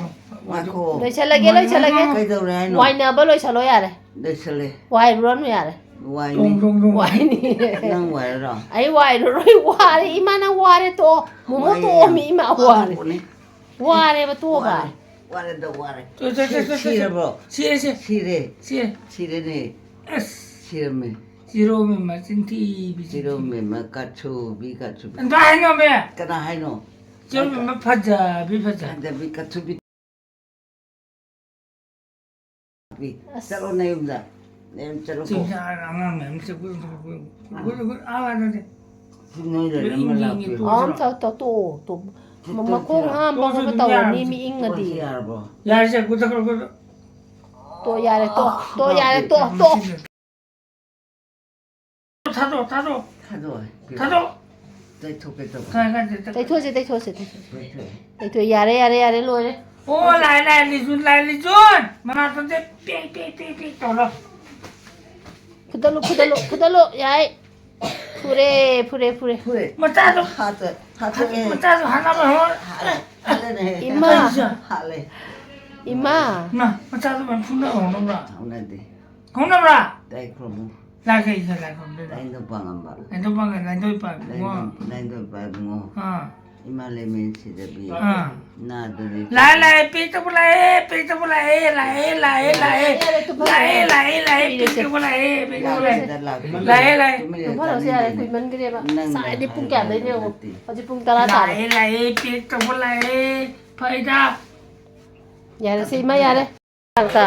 ꯉꯥꯏꯈꯣ꯫ ꯂꯣꯏꯁꯜꯂꯒꯦ, ꯂꯣꯏꯁꯜꯂꯒꯦ꯫ ꯀꯩꯗꯧꯔꯦ ꯍꯥꯏꯅꯣ? ꯋꯥꯏꯅꯕ ꯂꯣꯏꯁꯜꯂꯣ ꯌꯥꯔꯦ꯫ ꯂꯣꯏꯁꯜꯂꯦ꯫ ꯋꯥꯏꯔꯨꯔꯅꯨ ꯌꯥꯔꯦ꯫ ꯋꯥꯏꯅꯤ꯫ ꯇꯣꯡ, ꯇꯣꯡ, ꯇꯣꯡ꯫ ꯋꯥꯏꯅꯤ꯫ ꯅꯪ ꯋꯥꯏꯔꯔꯣ? ꯑꯩ ꯋꯥꯏꯔꯨꯔꯣꯏ, ꯋꯥꯔꯦ꯫ ꯏꯃꯥ, ꯅꯪ ꯋꯥꯔꯦ, ꯇꯣꯛꯑꯣ꯫ ꯃꯣꯃꯣ ꯋꯥꯏꯌꯦ ꯇꯣꯛꯑꯣ, ꯌꯥꯝ꯫ ꯃꯤ ꯏꯃꯥ ꯋꯥꯔꯦ꯫ ꯋꯥꯔꯦ꯫ ꯋꯥꯔꯦꯗ ꯋꯥꯔꯦ꯫ ꯋꯥꯔꯦ꯫ ꯋꯥꯔꯦꯗ ꯋꯥꯔꯦ꯫ ꯆꯣ, ꯆꯣ, ꯆꯣ, ꯆꯣ, ꯆꯣ꯫ ꯁꯤꯔꯕ꯭ꯔꯣ? ꯁꯤꯔꯦ, ꯁꯤꯔꯦ꯫ ꯁꯤꯔꯦ꯫ ꯁꯤꯔꯦ꯫ ꯁꯤꯔꯦꯅꯦ꯫ ꯑꯁ꯫ ꯁꯤꯔꯝꯃꯦ꯫ ꯆꯤꯔꯣ ꯃꯦꯝꯃ ꯆꯤꯟꯊꯤꯕꯤ ꯆꯤꯔꯣ ꯆꯤꯟꯊꯤꯕꯤ꯫ ꯃꯦꯝꯃ ꯀꯥꯠꯁꯨꯕꯤ ꯀꯥꯠꯁꯨꯕꯤ꯫ ꯑꯝꯇ ꯍꯥꯏꯅꯣꯃꯦ꯫ ꯀꯅꯥ ꯍꯥꯏꯅꯣ? ꯆꯤꯔꯣ ꯃꯦꯝꯃ ꯐꯖꯕꯤ ꯐꯖꯕꯤ꯫ ꯐꯖꯕꯤ ꯀꯥꯠꯁꯨꯕꯤ꯫ ꯑꯁ꯫ ꯆꯠꯂꯣ ꯅꯌꯨꯝꯗ꯫ ꯅꯌꯨꯝ ꯆꯠꯂꯣꯀꯣ꯫ ꯆꯤꯡꯁꯥ ꯑꯉꯥꯡ ꯃꯌꯥꯝ ꯆꯠꯄ-, ꯑꯥ꯫ ꯑꯥ, ꯅꯠꯇꯦ꯫ ꯅꯣꯏ ꯂꯩꯔꯝꯃ ꯂꯥꯛꯄꯤꯔꯣ꯫ ꯑꯥ, ꯇꯣ, ꯇꯣ, ꯇꯣ, ꯇꯣ꯫ ꯃ-, ꯃꯈꯣꯡ ꯍꯥꯝꯕ ꯈꯣꯠꯄ ꯇꯧꯔꯅꯤ, ꯃꯤ ꯏꯪꯉꯗꯤ꯫ ꯌꯥꯔꯁꯦ, ꯀꯨꯊꯛ, ꯀꯨꯊꯛ꯫ ꯇꯣ, ꯌꯥꯔꯦ, ꯇꯣ, ꯇꯣ, ꯌꯥꯔꯦ, ꯇꯣ, ꯇꯣ꯫ ꯊꯥꯗꯣꯛ, ꯊꯥꯗꯣꯛ꯫ ꯊꯥꯗꯣꯛꯑꯣ꯫ ꯊꯥꯗꯣꯛ꯫ ꯇꯩꯊꯣꯛꯀꯦ ꯇꯧꯕ꯫ ꯀꯥꯏ, ꯀꯥꯏ, ꯇꯩꯊꯣꯛ꯫ ꯇꯩꯊꯣꯛꯑꯁꯦ, ꯇꯩꯊꯣꯛꯑꯁꯦ, ꯇꯩꯊꯣꯛꯑꯁꯦ꯫ ꯇꯩꯊꯣꯛꯑꯦ꯫ ꯇꯩꯊꯣꯛꯑꯦ, ꯌꯥꯔꯦ, ꯌꯥꯔꯦ, ꯌꯥꯔꯦ, ꯂꯣꯏꯔꯦ꯫ ꯑꯣ, ꯂꯥꯛꯑꯦ, ꯂꯥꯛꯑꯦ, ꯂꯤꯖꯨꯟ, ꯂꯥꯛꯑꯦ, ꯂꯤꯖꯨꯟ! ꯃꯅꯥꯛꯇ ꯄꯦꯛ, ꯄꯦꯛ, ꯄꯦꯛ, ꯄꯦꯛ ꯇꯧꯔꯣ꯫ ꯐꯨꯗꯠꯂꯨ, ꯐꯨꯗꯠꯂꯨ, ꯐꯨꯗꯠꯂꯨ, ꯌꯥꯏ꯫ ꯐꯨꯔꯦ, ꯐꯨꯔꯦ, ꯐꯨꯔꯦ꯫ ꯐꯨꯔꯦ꯫ ꯃꯆꯥꯗꯣ꯫ ꯍꯥꯠꯇꯣ-, ꯍꯥꯠꯇꯣꯛꯑꯦ꯫ ꯃꯆꯥꯗꯣ ꯍꯥꯠꯅꯕ ꯍꯣꯏ꯫ ꯍꯥꯠꯂꯦ, ꯍꯥꯠꯂꯦꯅꯦ꯫ ꯏꯃꯥ꯫ ꯀꯔꯤꯁꯦ? ꯍꯥꯠꯂꯦ꯫ ꯏꯃꯥ꯫ ꯏꯃꯥ, ꯃꯆꯥꯗꯣ ꯃꯥꯏ ꯐꯨꯅ ꯍꯧꯅꯕ꯭ꯔꯥ? ꯍꯧꯅꯗꯦ꯫ ꯍꯧꯅꯕ꯭ꯔꯥ? ꯂꯥꯏ ꯈꯨꯔꯨꯝꯃꯨ꯫ ꯂꯥꯏ ꯀꯩꯗ ꯂꯥꯏ ꯈꯨꯔꯨꯝꯗꯣꯏꯕ? ꯂꯥꯏꯅꯤꯡꯊꯧ ꯄꯥꯡꯉꯝꯕ꯫ ꯂꯥꯏꯅꯤꯡꯊꯧ ꯄꯥꯡꯉꯝꯕ, ꯂꯥꯏꯅꯤꯡꯊꯧ ꯏꯄꯥ ꯏꯕꯨꯡꯉꯣ꯫ ꯂꯥꯏꯅꯤꯡꯊꯧ-, ꯂꯥꯏꯅꯤꯡꯊꯧ ꯏꯄꯥ ꯏꯕꯨꯡꯉꯣ꯫ ꯑꯥ꯫ ꯏꯃꯥ ꯂꯩꯃꯦꯟ ꯁꯤꯗꯕꯤ꯫ ꯑꯥ꯫ ꯅꯥꯗꯨꯅꯤ꯫ ꯂꯥꯛꯑꯦ, ꯂꯥꯛꯑꯦ, ꯄꯦꯛꯇꯕꯨ ꯂꯥꯛꯑꯦ, ꯄꯦꯛꯇꯕꯨ ꯂꯥꯛꯑꯦ, ꯂꯥꯛꯑꯦ, ꯂꯥꯛꯑꯦ, ꯂꯥꯛꯑꯦ꯫ ꯌꯥꯔꯦ, ꯇꯨꯝꯍꯜꯂꯣ꯫ ꯂꯥꯛꯑꯦ, ꯂꯥꯛꯑꯦ, ꯂꯥꯛꯑꯦ, ꯄꯦꯛꯇꯕꯨ ꯂꯥꯛꯑꯦ, ꯄꯦꯛꯇꯕꯨ ꯂꯥꯛꯑꯦ꯫ ꯂꯥꯛꯑꯦ, ꯂꯥꯛꯑꯦ꯫ ꯇꯨꯝꯍꯜꯂꯣꯁꯦ, ꯌꯥꯔꯦ, ꯀꯨꯏꯃꯟꯈ꯭ꯔꯦꯕ꯫ ꯅꯪ ꯉꯁꯥꯏꯗꯤ ꯄꯨꯡ ꯀꯌꯥꯗꯩꯅꯣ ꯌꯦꯡꯉꯣ꯫ ꯅꯠꯇꯦ꯫ ꯍꯧꯖꯤꯛ ꯄꯨꯡ ꯇꯔꯥ ꯇꯥꯔꯦ꯫ ꯂꯥꯛꯑꯦ, ꯂꯥꯛꯑꯦ, ꯄꯦꯛꯇꯕꯨ ꯂꯥꯛꯑꯦ꯫ ꯐꯩꯗ꯫ ꯌꯥꯔꯦꯁꯦ, ꯏꯃꯥ, ꯌꯥꯔꯦ꯫ ꯇꯥꯡꯇ꯫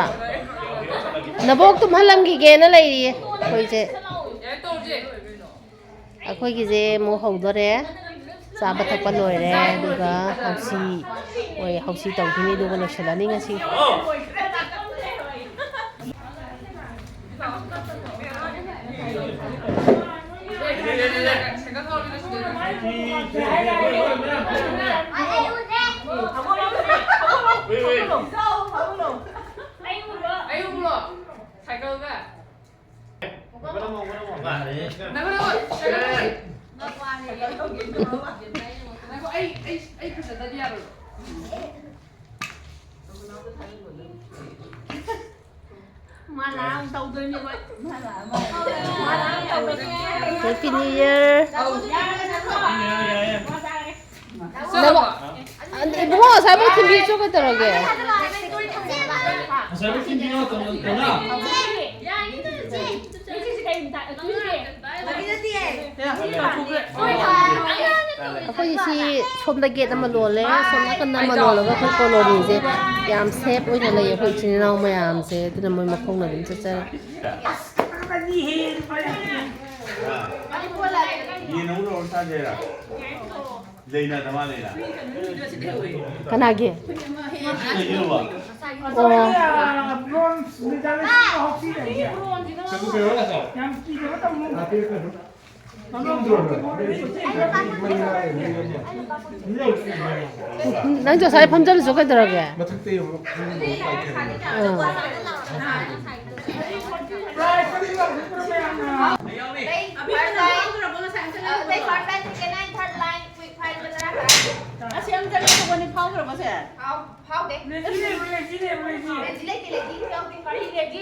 ꯅꯕꯣꯛ ꯇꯨꯝꯍꯜꯂꯝꯈꯤꯒꯦꯅ ꯂꯩꯔꯤꯌꯦ ꯑꯩꯈꯣꯏꯁꯦ꯫ ꯑꯩꯈꯣꯏꯒꯤꯁꯦ ꯑꯃꯨꯛ ꯍꯧꯗꯣꯔꯦ꯫ ꯆꯥꯕ ꯊꯛꯄ ꯂꯣꯏꯔꯦ, ꯑꯗꯨꯒ ꯍꯧꯁꯤ, ꯍꯣꯏ, ꯍꯧꯁꯤ ꯇꯧꯈꯤꯅꯤ, ꯑꯗꯨꯒ ꯂꯣꯏꯁꯤꯜꯂꯅꯤ ꯉꯁꯤ꯫ Happy New Year. ꯅꯪ, ꯏꯕꯨꯡꯉꯣ, ꯑꯁ꯭ꯋꯥꯏꯐꯥꯎ ꯊꯤꯟꯕꯤꯆꯣ ꯀꯩꯗꯧꯔꯒꯦ? ꯑꯩꯈꯣꯏꯒꯤ ꯁꯤ ꯁꯣꯝꯗ ꯒꯦꯠ ꯑꯃ ꯂꯣꯜꯂꯦ, ꯁꯣꯝ ꯅꯥꯀꯟꯗ ꯑꯃ ꯂꯣꯜꯂꯒ ꯑꯩꯈꯣꯏ ꯀꯣꯂꯣꯅꯤꯁꯦ ꯌꯥꯝ ꯁꯦꯐ ꯑꯣꯏꯅ ꯂꯩꯌꯦ, ꯑꯩꯈꯣꯏ ꯏꯆꯤꯟ ꯏꯅꯥꯎ ꯃꯌꯥꯝꯁꯦ꯫ ꯑꯗꯨꯅ ꯃꯣꯏ ꯃꯈꯣꯡꯅ ꯑꯗꯨꯝ ꯆꯠꯆꯔꯦ꯫ ꯂꯩꯅꯗ ꯃꯥ ꯂꯩꯅ꯫ ꯀꯅꯥꯒꯤ? ꯂꯩꯅꯕ꯫ ꯑꯣ꯫ ꯕ꯭ꯔꯣꯟꯖ ꯃꯦꯗꯥꯂꯤꯁ ꯍꯣꯀꯤ ꯂꯩꯌꯦ꯫ ꯌꯥꯝ ꯀꯤꯗꯕ ꯇꯧꯅꯨ꯫ ꯅꯪꯁꯨ ꯉꯁꯥꯏ ꯐꯝꯖꯜꯂꯁꯨ ꯀꯩꯗꯧꯔꯒꯦ? ꯃꯊꯛꯇ ꯌꯦꯡꯉꯣ, ꯐꯝꯕꯗꯣ ꯀꯥꯏꯊꯔꯦ꯫ ꯑꯥ꯫ ꯑꯁꯤ ꯑꯝꯇ ꯂꯧꯊꯣꯛꯄꯅꯤ ꯐꯥꯎꯈ꯭ꯔꯕꯁꯦ? ꯐꯥꯎ-, ꯐꯥꯎꯗꯦ꯫ ꯂꯦꯖꯤ ꯂꯩꯕ꯭ꯔꯣ, ꯂꯦꯖꯤ ꯂꯩꯕ꯭ꯔꯣ, ꯂꯦꯖꯤ? ꯂꯦꯖꯤ ꯂꯩꯇꯦ, ꯂꯦꯖꯤ ꯌꯥꯎꯗꯦ꯫ ꯀꯔꯤ ꯂꯦꯖꯤ?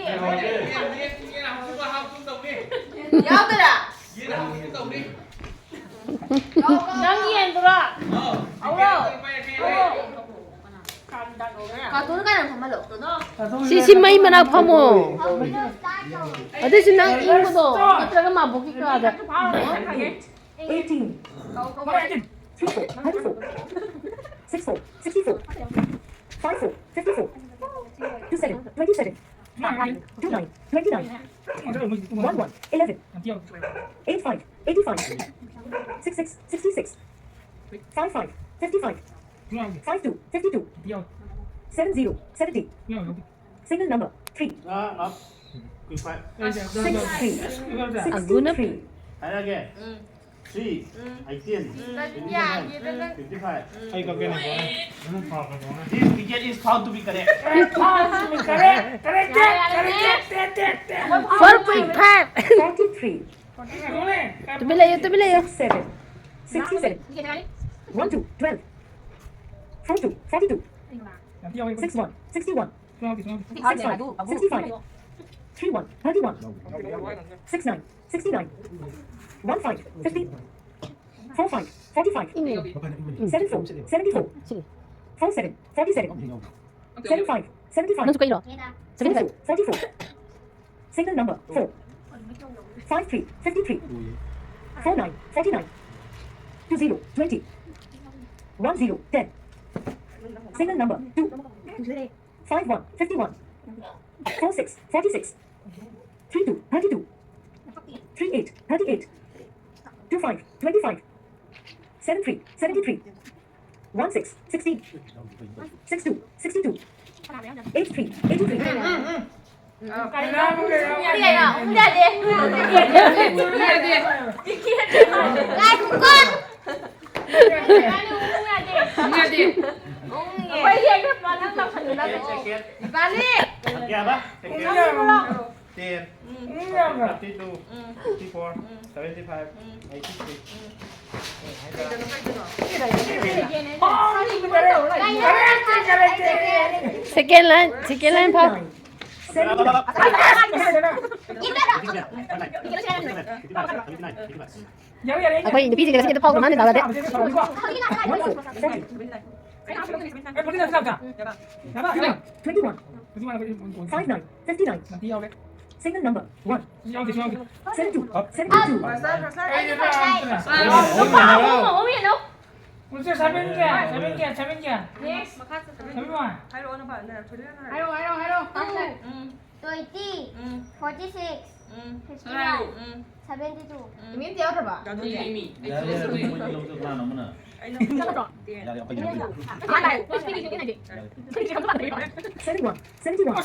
ꯌꯥꯎꯗꯔꯥ? ꯅꯪ ꯌꯦꯟꯗꯨꯔꯣ? ꯑꯧꯔꯣ? ꯀꯥꯔꯇꯨꯟ ꯀꯥꯏꯅ ꯐꯝꯍꯜꯂꯣ꯫ ꯁꯤ, ꯁꯤ ꯃꯩ ꯃꯅꯥꯛ ꯐꯝꯃꯣ꯫ ꯑꯗꯨꯏꯁꯨ ꯅꯪ ꯏꯪꯕꯗꯣ, ꯅꯠꯇ꯭ꯔꯒ ꯃꯥꯕꯣꯛꯀꯤ ꯀꯥꯗ꯫ Eighteen. Three four, thirty-four. Six four, sixty-four. Five four, fifty-four. Two seven, twenty-seven. Two nine, twenty-nine. One one, eleven. Eight five, eighty-five. Six six, sixty-six. Five five, fifty-five. Five two, fifty-two. Seven zero, seventy. Single number, three. ꯑꯥ, up. ꯀꯨꯟꯊ꯭ꯔꯥ꯫ Six three, ꯑꯒꯨꯅ sixty-three. ꯍꯥꯏꯔꯒꯦ꯫ ꯎꯝ꯫ Three, ꯎꯝ꯫ Eighteen, ꯎꯝ꯫ Twenty-five, ꯌꯥꯏꯌꯦꯗꯅ꯫ Fifty-five. ꯑꯩ ꯀꯛꯀꯦꯅꯦ꯫ This ticket is found to be correct. Found to be correct. Correct, correct, correct, correct. Four point five. Forty-three. ꯇꯨꯃꯤꯟ ꯂꯩꯌꯨ, ꯇꯨꯃꯤꯟ ꯂꯩꯌꯨ꯫ Six seven, sixty-seven. One two, twelve. Four two, forty-two. Six one, sixty-one. Six five, sixty-five. Three one, thirty-one. Six nine, sixty-nine. One five, fifty. Four five, forty-five. Seven four, seventy-four. Four seven, forty-seven. Seven five, seventy-five. Four four, forty-four. Single number, four. Five three, fifty-three. Four nine, forty-nine. Two zero, twenty. One zero, ten. Single number, two. Five one, fifty-one. Four six, forty-six. Three two, thirty-two. Three eight, thirty-eight. Two five, twenty-five. Seven three, seventy-three. One six, sixty. Six two, sixty-two. Eight three, eighty-three. ꯀꯔꯤꯅꯣ? ꯎꯪꯕ ꯌꯥꯗꯦ꯫ ꯎꯪꯕ ꯌꯥꯗꯦ꯫ ꯉꯥꯏꯈꯣꯀꯣ꯫ ꯎꯪꯕ ꯌꯥꯗꯦ꯫ ꯑꯩꯈꯣꯏ ꯌꯦꯡꯒꯦ, ꯅꯪ ꯂꯥꯎꯁꯜꯂꯨ, ꯅꯪ꯫ ꯗꯤꯄꯥꯂꯤ! ꯀꯌꯥꯕ? ꯎꯪꯕ ꯌꯥꯕ꯭ꯔꯣ? Ten, thirty-two, fifty-four, seventy-five, eighty-three. Second line, second line ꯐꯥꯎ꯫ ꯑꯩꯈꯣꯏ ꯅꯨꯄꯤꯁꯤꯡꯁꯦ ꯉꯁꯤꯗꯤ ꯐꯥꯎꯕ ꯃꯥꯅ ꯇꯧꯔꯗꯤ꯫ Twenty-one. Five nine, fifty-nine. Single number, one. Seven two, seventy-two. ꯅꯨꯄꯥ ꯑꯍꯨꯝ ꯑꯍꯨꯝ ꯌꯦꯡꯉꯣ꯫ ꯁꯚꯦꯟ ꯀꯌꯥ? ꯁꯚꯦꯟ ꯀꯌꯥ? ꯁꯚꯦꯟ ꯀꯌꯥ? Next꯫ Seven one. ꯍꯥꯏꯔꯛꯑꯣ, ꯍꯥꯏꯔꯛꯑꯣ꯫ ꯍꯥꯏꯔꯣ, ꯍꯥꯏꯔꯣ, ꯍꯥꯏꯔꯣ꯫ ꯎꯝ꯫ Twenty, ꯎꯝ꯫ forty six, ꯎꯝ꯫ fifty nine, ꯎꯝ꯫ Seventy two. ꯎꯝ꯫ ꯇꯨꯃꯤꯟ ꯌꯥꯎꯗ꯭ꯔꯕ? ꯌꯥꯗꯣꯏꯅꯦ꯫ ꯌꯥꯔꯦ, ꯌꯥꯔꯦ, ꯃꯣꯏ ꯂꯧꯖꯧ, ꯀꯅꯥꯅꯣ ꯑꯃꯅ? ꯑꯩꯅ ꯇꯦꯟ꯫ ꯌꯥꯔꯦ, ꯑꯩꯈꯣꯏ ꯌꯥꯔꯦ꯫ Seven one, seventy one.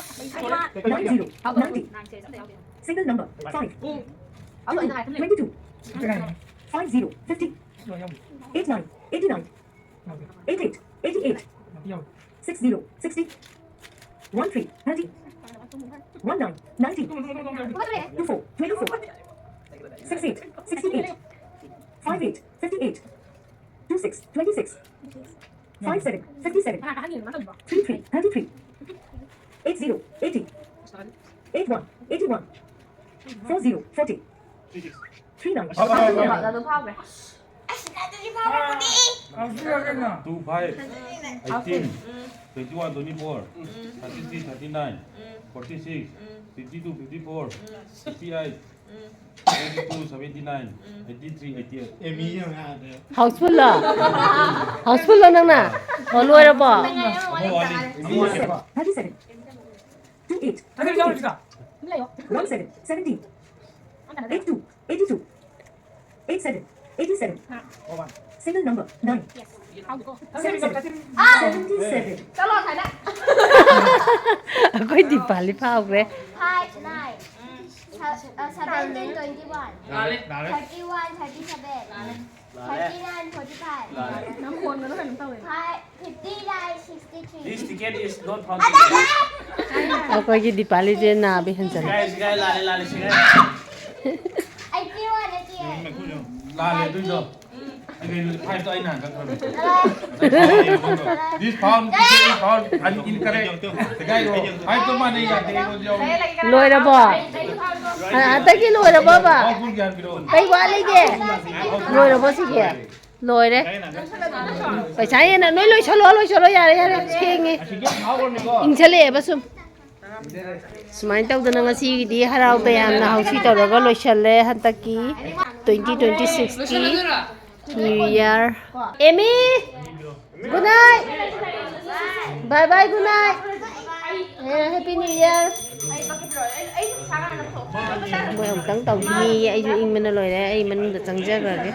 Nine zero, ninety. Single number, five. Two, twenty-two. Five zero, fifty. Eight nine, eighty nine. Eight eight, eighty eight. Six zero, sixty. One three, thirty. One nine, ninety. Two four, twenty-four. Six eight, sixty-eight. Five eight, fifty-eight. Two six, twenty-six. Five seven, fifty-seven. Three three, thirty-three. Eight zero, eighty. Eight one, eighty-one. Four zero, forty. Three nine. ꯂꯥꯗꯣ ꯐꯥꯎꯈ꯭ꯔꯦ꯫ Two five, eighteen, twenty one, twenty four, thirty three, thirty nine, forty six, fifty two, fifty four, sixty eight, seventy two, seventy nine, eighty three, eighty eight. Housefulꯂꯣ? Housefulꯂꯣ ꯅꯪꯅ? ꯑꯣ, ꯂꯣꯏꯔꯕꯣ? ꯑꯃ ꯋꯥꯠꯂꯤ꯫ ꯑꯃ ꯋꯥꯠꯂꯤ꯫ Thirty-seven. Two eight. One seven. Seventeen. Eight two. Eighty two. eight seven, eighty seven. Single number, nine. Seven seven, ꯑꯥ! Seventy seven. ꯆꯠꯂꯣ ꯑꯁ꯭ꯋꯥꯏꯗ꯫ ꯑꯩꯈꯣꯏ ꯗꯤꯄꯥꯂꯤ ꯐꯥꯎꯈ꯭ꯔꯦ꯫ Five, nine. Seventeen, twenty one. Thirty one, thirty seven. Thirty nine, forty five. ꯅꯪ ꯐꯣꯟꯒꯗꯣ ꯀꯩꯅꯣ ꯇꯧꯋꯦ꯫ Five, fifty nine, sixty three. This ticket is not from ꯑꯩꯈꯣꯏꯒꯤ ꯗꯤꯄꯥꯂꯤꯁꯦ ꯅꯥꯕ ꯍꯦꯟꯖꯜꯂꯦ꯫ ꯁꯤꯒꯥꯏ ꯁꯤꯒꯥꯏ ꯂꯥꯜꯂꯦ ꯂꯥꯜꯂꯦ ꯁꯤꯒꯥꯏ Eighty one, eighty eight. ꯂꯥꯜꯂꯦ ꯑꯗꯨꯏꯗꯣ꯫ ꯑꯩ ꯀꯩꯅꯣ five ꯇꯣ ꯑꯩ ꯅꯍꯥꯟ ꯀꯛꯈ꯭ꯔꯕꯅꯦ꯫ This found, this found, incorrect. ꯁꯤꯒꯥꯏꯔꯣ꯫ Five ꯇꯣ ꯃꯥꯟꯅꯩ ꯌꯥꯗꯦ ꯑꯩꯉꯣꯟꯗ ꯌꯥꯎꯔꯤ꯫ ꯂꯣꯏꯔꯕꯣ? ꯍꯟꯗꯛꯀꯤ ꯂꯣꯏꯔꯕꯣꯕ? Powerful ꯒ꯭ꯌꯥꯟ ꯄꯤꯔꯛꯑꯣ꯫ ꯀꯩ ꯋꯥꯠꯂꯤꯒꯦ? ꯂꯣꯏꯔꯕꯣ ꯁꯤꯒꯤ? ꯂꯣꯏꯔꯦ꯫ ꯄꯩꯁꯥ ꯍꯦꯟꯅ ꯅꯣꯏ ꯂꯣꯏꯁꯜꯂꯣ, ꯂꯣꯏꯁꯜꯂꯣ, ꯌꯥꯔꯦ, ꯌꯥꯔꯦ, ꯊꯦꯡꯉꯦ꯫ ꯏꯪꯁꯜꯂꯛꯑꯦꯕ ꯁꯨꯝ꯫ ꯁꯨꯃꯥꯏꯅ ꯇꯧꯗꯅ ꯉꯁꯤꯒꯤꯗꯤ ꯍꯔꯥꯎ ꯇꯌꯥꯝꯅ ꯍꯧꯁꯤ ꯇꯧꯔꯒ ꯂꯣꯏꯁꯜꯂꯦ ꯍꯟꯗꯛꯀꯤ twenty twenty six ꯀꯤ New Year. Amy! Good night! Bye bye, good night! ꯑꯦ, Happy New Year! ꯃꯣꯏ ꯑꯃꯨꯛꯇꯪ ꯇꯧꯈꯤꯅꯤꯌꯦ꯫ ꯑꯩꯁꯨ ꯏꯪꯕꯅ ꯂꯣꯏꯔꯦ꯫ ꯑꯩ ꯃꯅꯨꯡꯗ ꯆꯪꯖꯈ꯭ꯔꯒꯦ꯫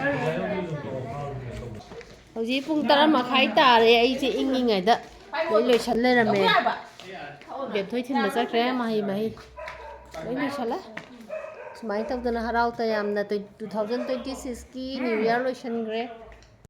ꯍꯧꯖꯤꯛ ꯄꯨꯡ ꯇꯔꯥ ꯃꯈꯥꯏ ꯇꯥꯔꯦ꯫ ꯑꯩꯁꯦ ꯏꯪꯉꯤꯉꯩꯗ ꯂꯣꯏ ꯂꯣꯏꯁꯟ ꯂꯩꯔꯝꯃꯦ꯫ ꯕꯦꯝꯊꯣꯏ ꯊꯤꯟꯕ ꯆꯠꯈ꯭ꯔꯦ꯫ ꯃꯍꯩ ꯃꯍꯩ ꯂꯣꯏ ꯂꯣꯏꯁꯜꯂꯦ꯫ ꯁꯨꯃꯥꯏꯅ ꯇꯧꯗꯅ ꯍꯔꯥꯎ ꯇꯌꯥꯝꯅ twenty, two thousand twenty six ꯀꯤ New Year ꯂꯣꯏꯁꯟꯈ꯭ꯔꯦ꯫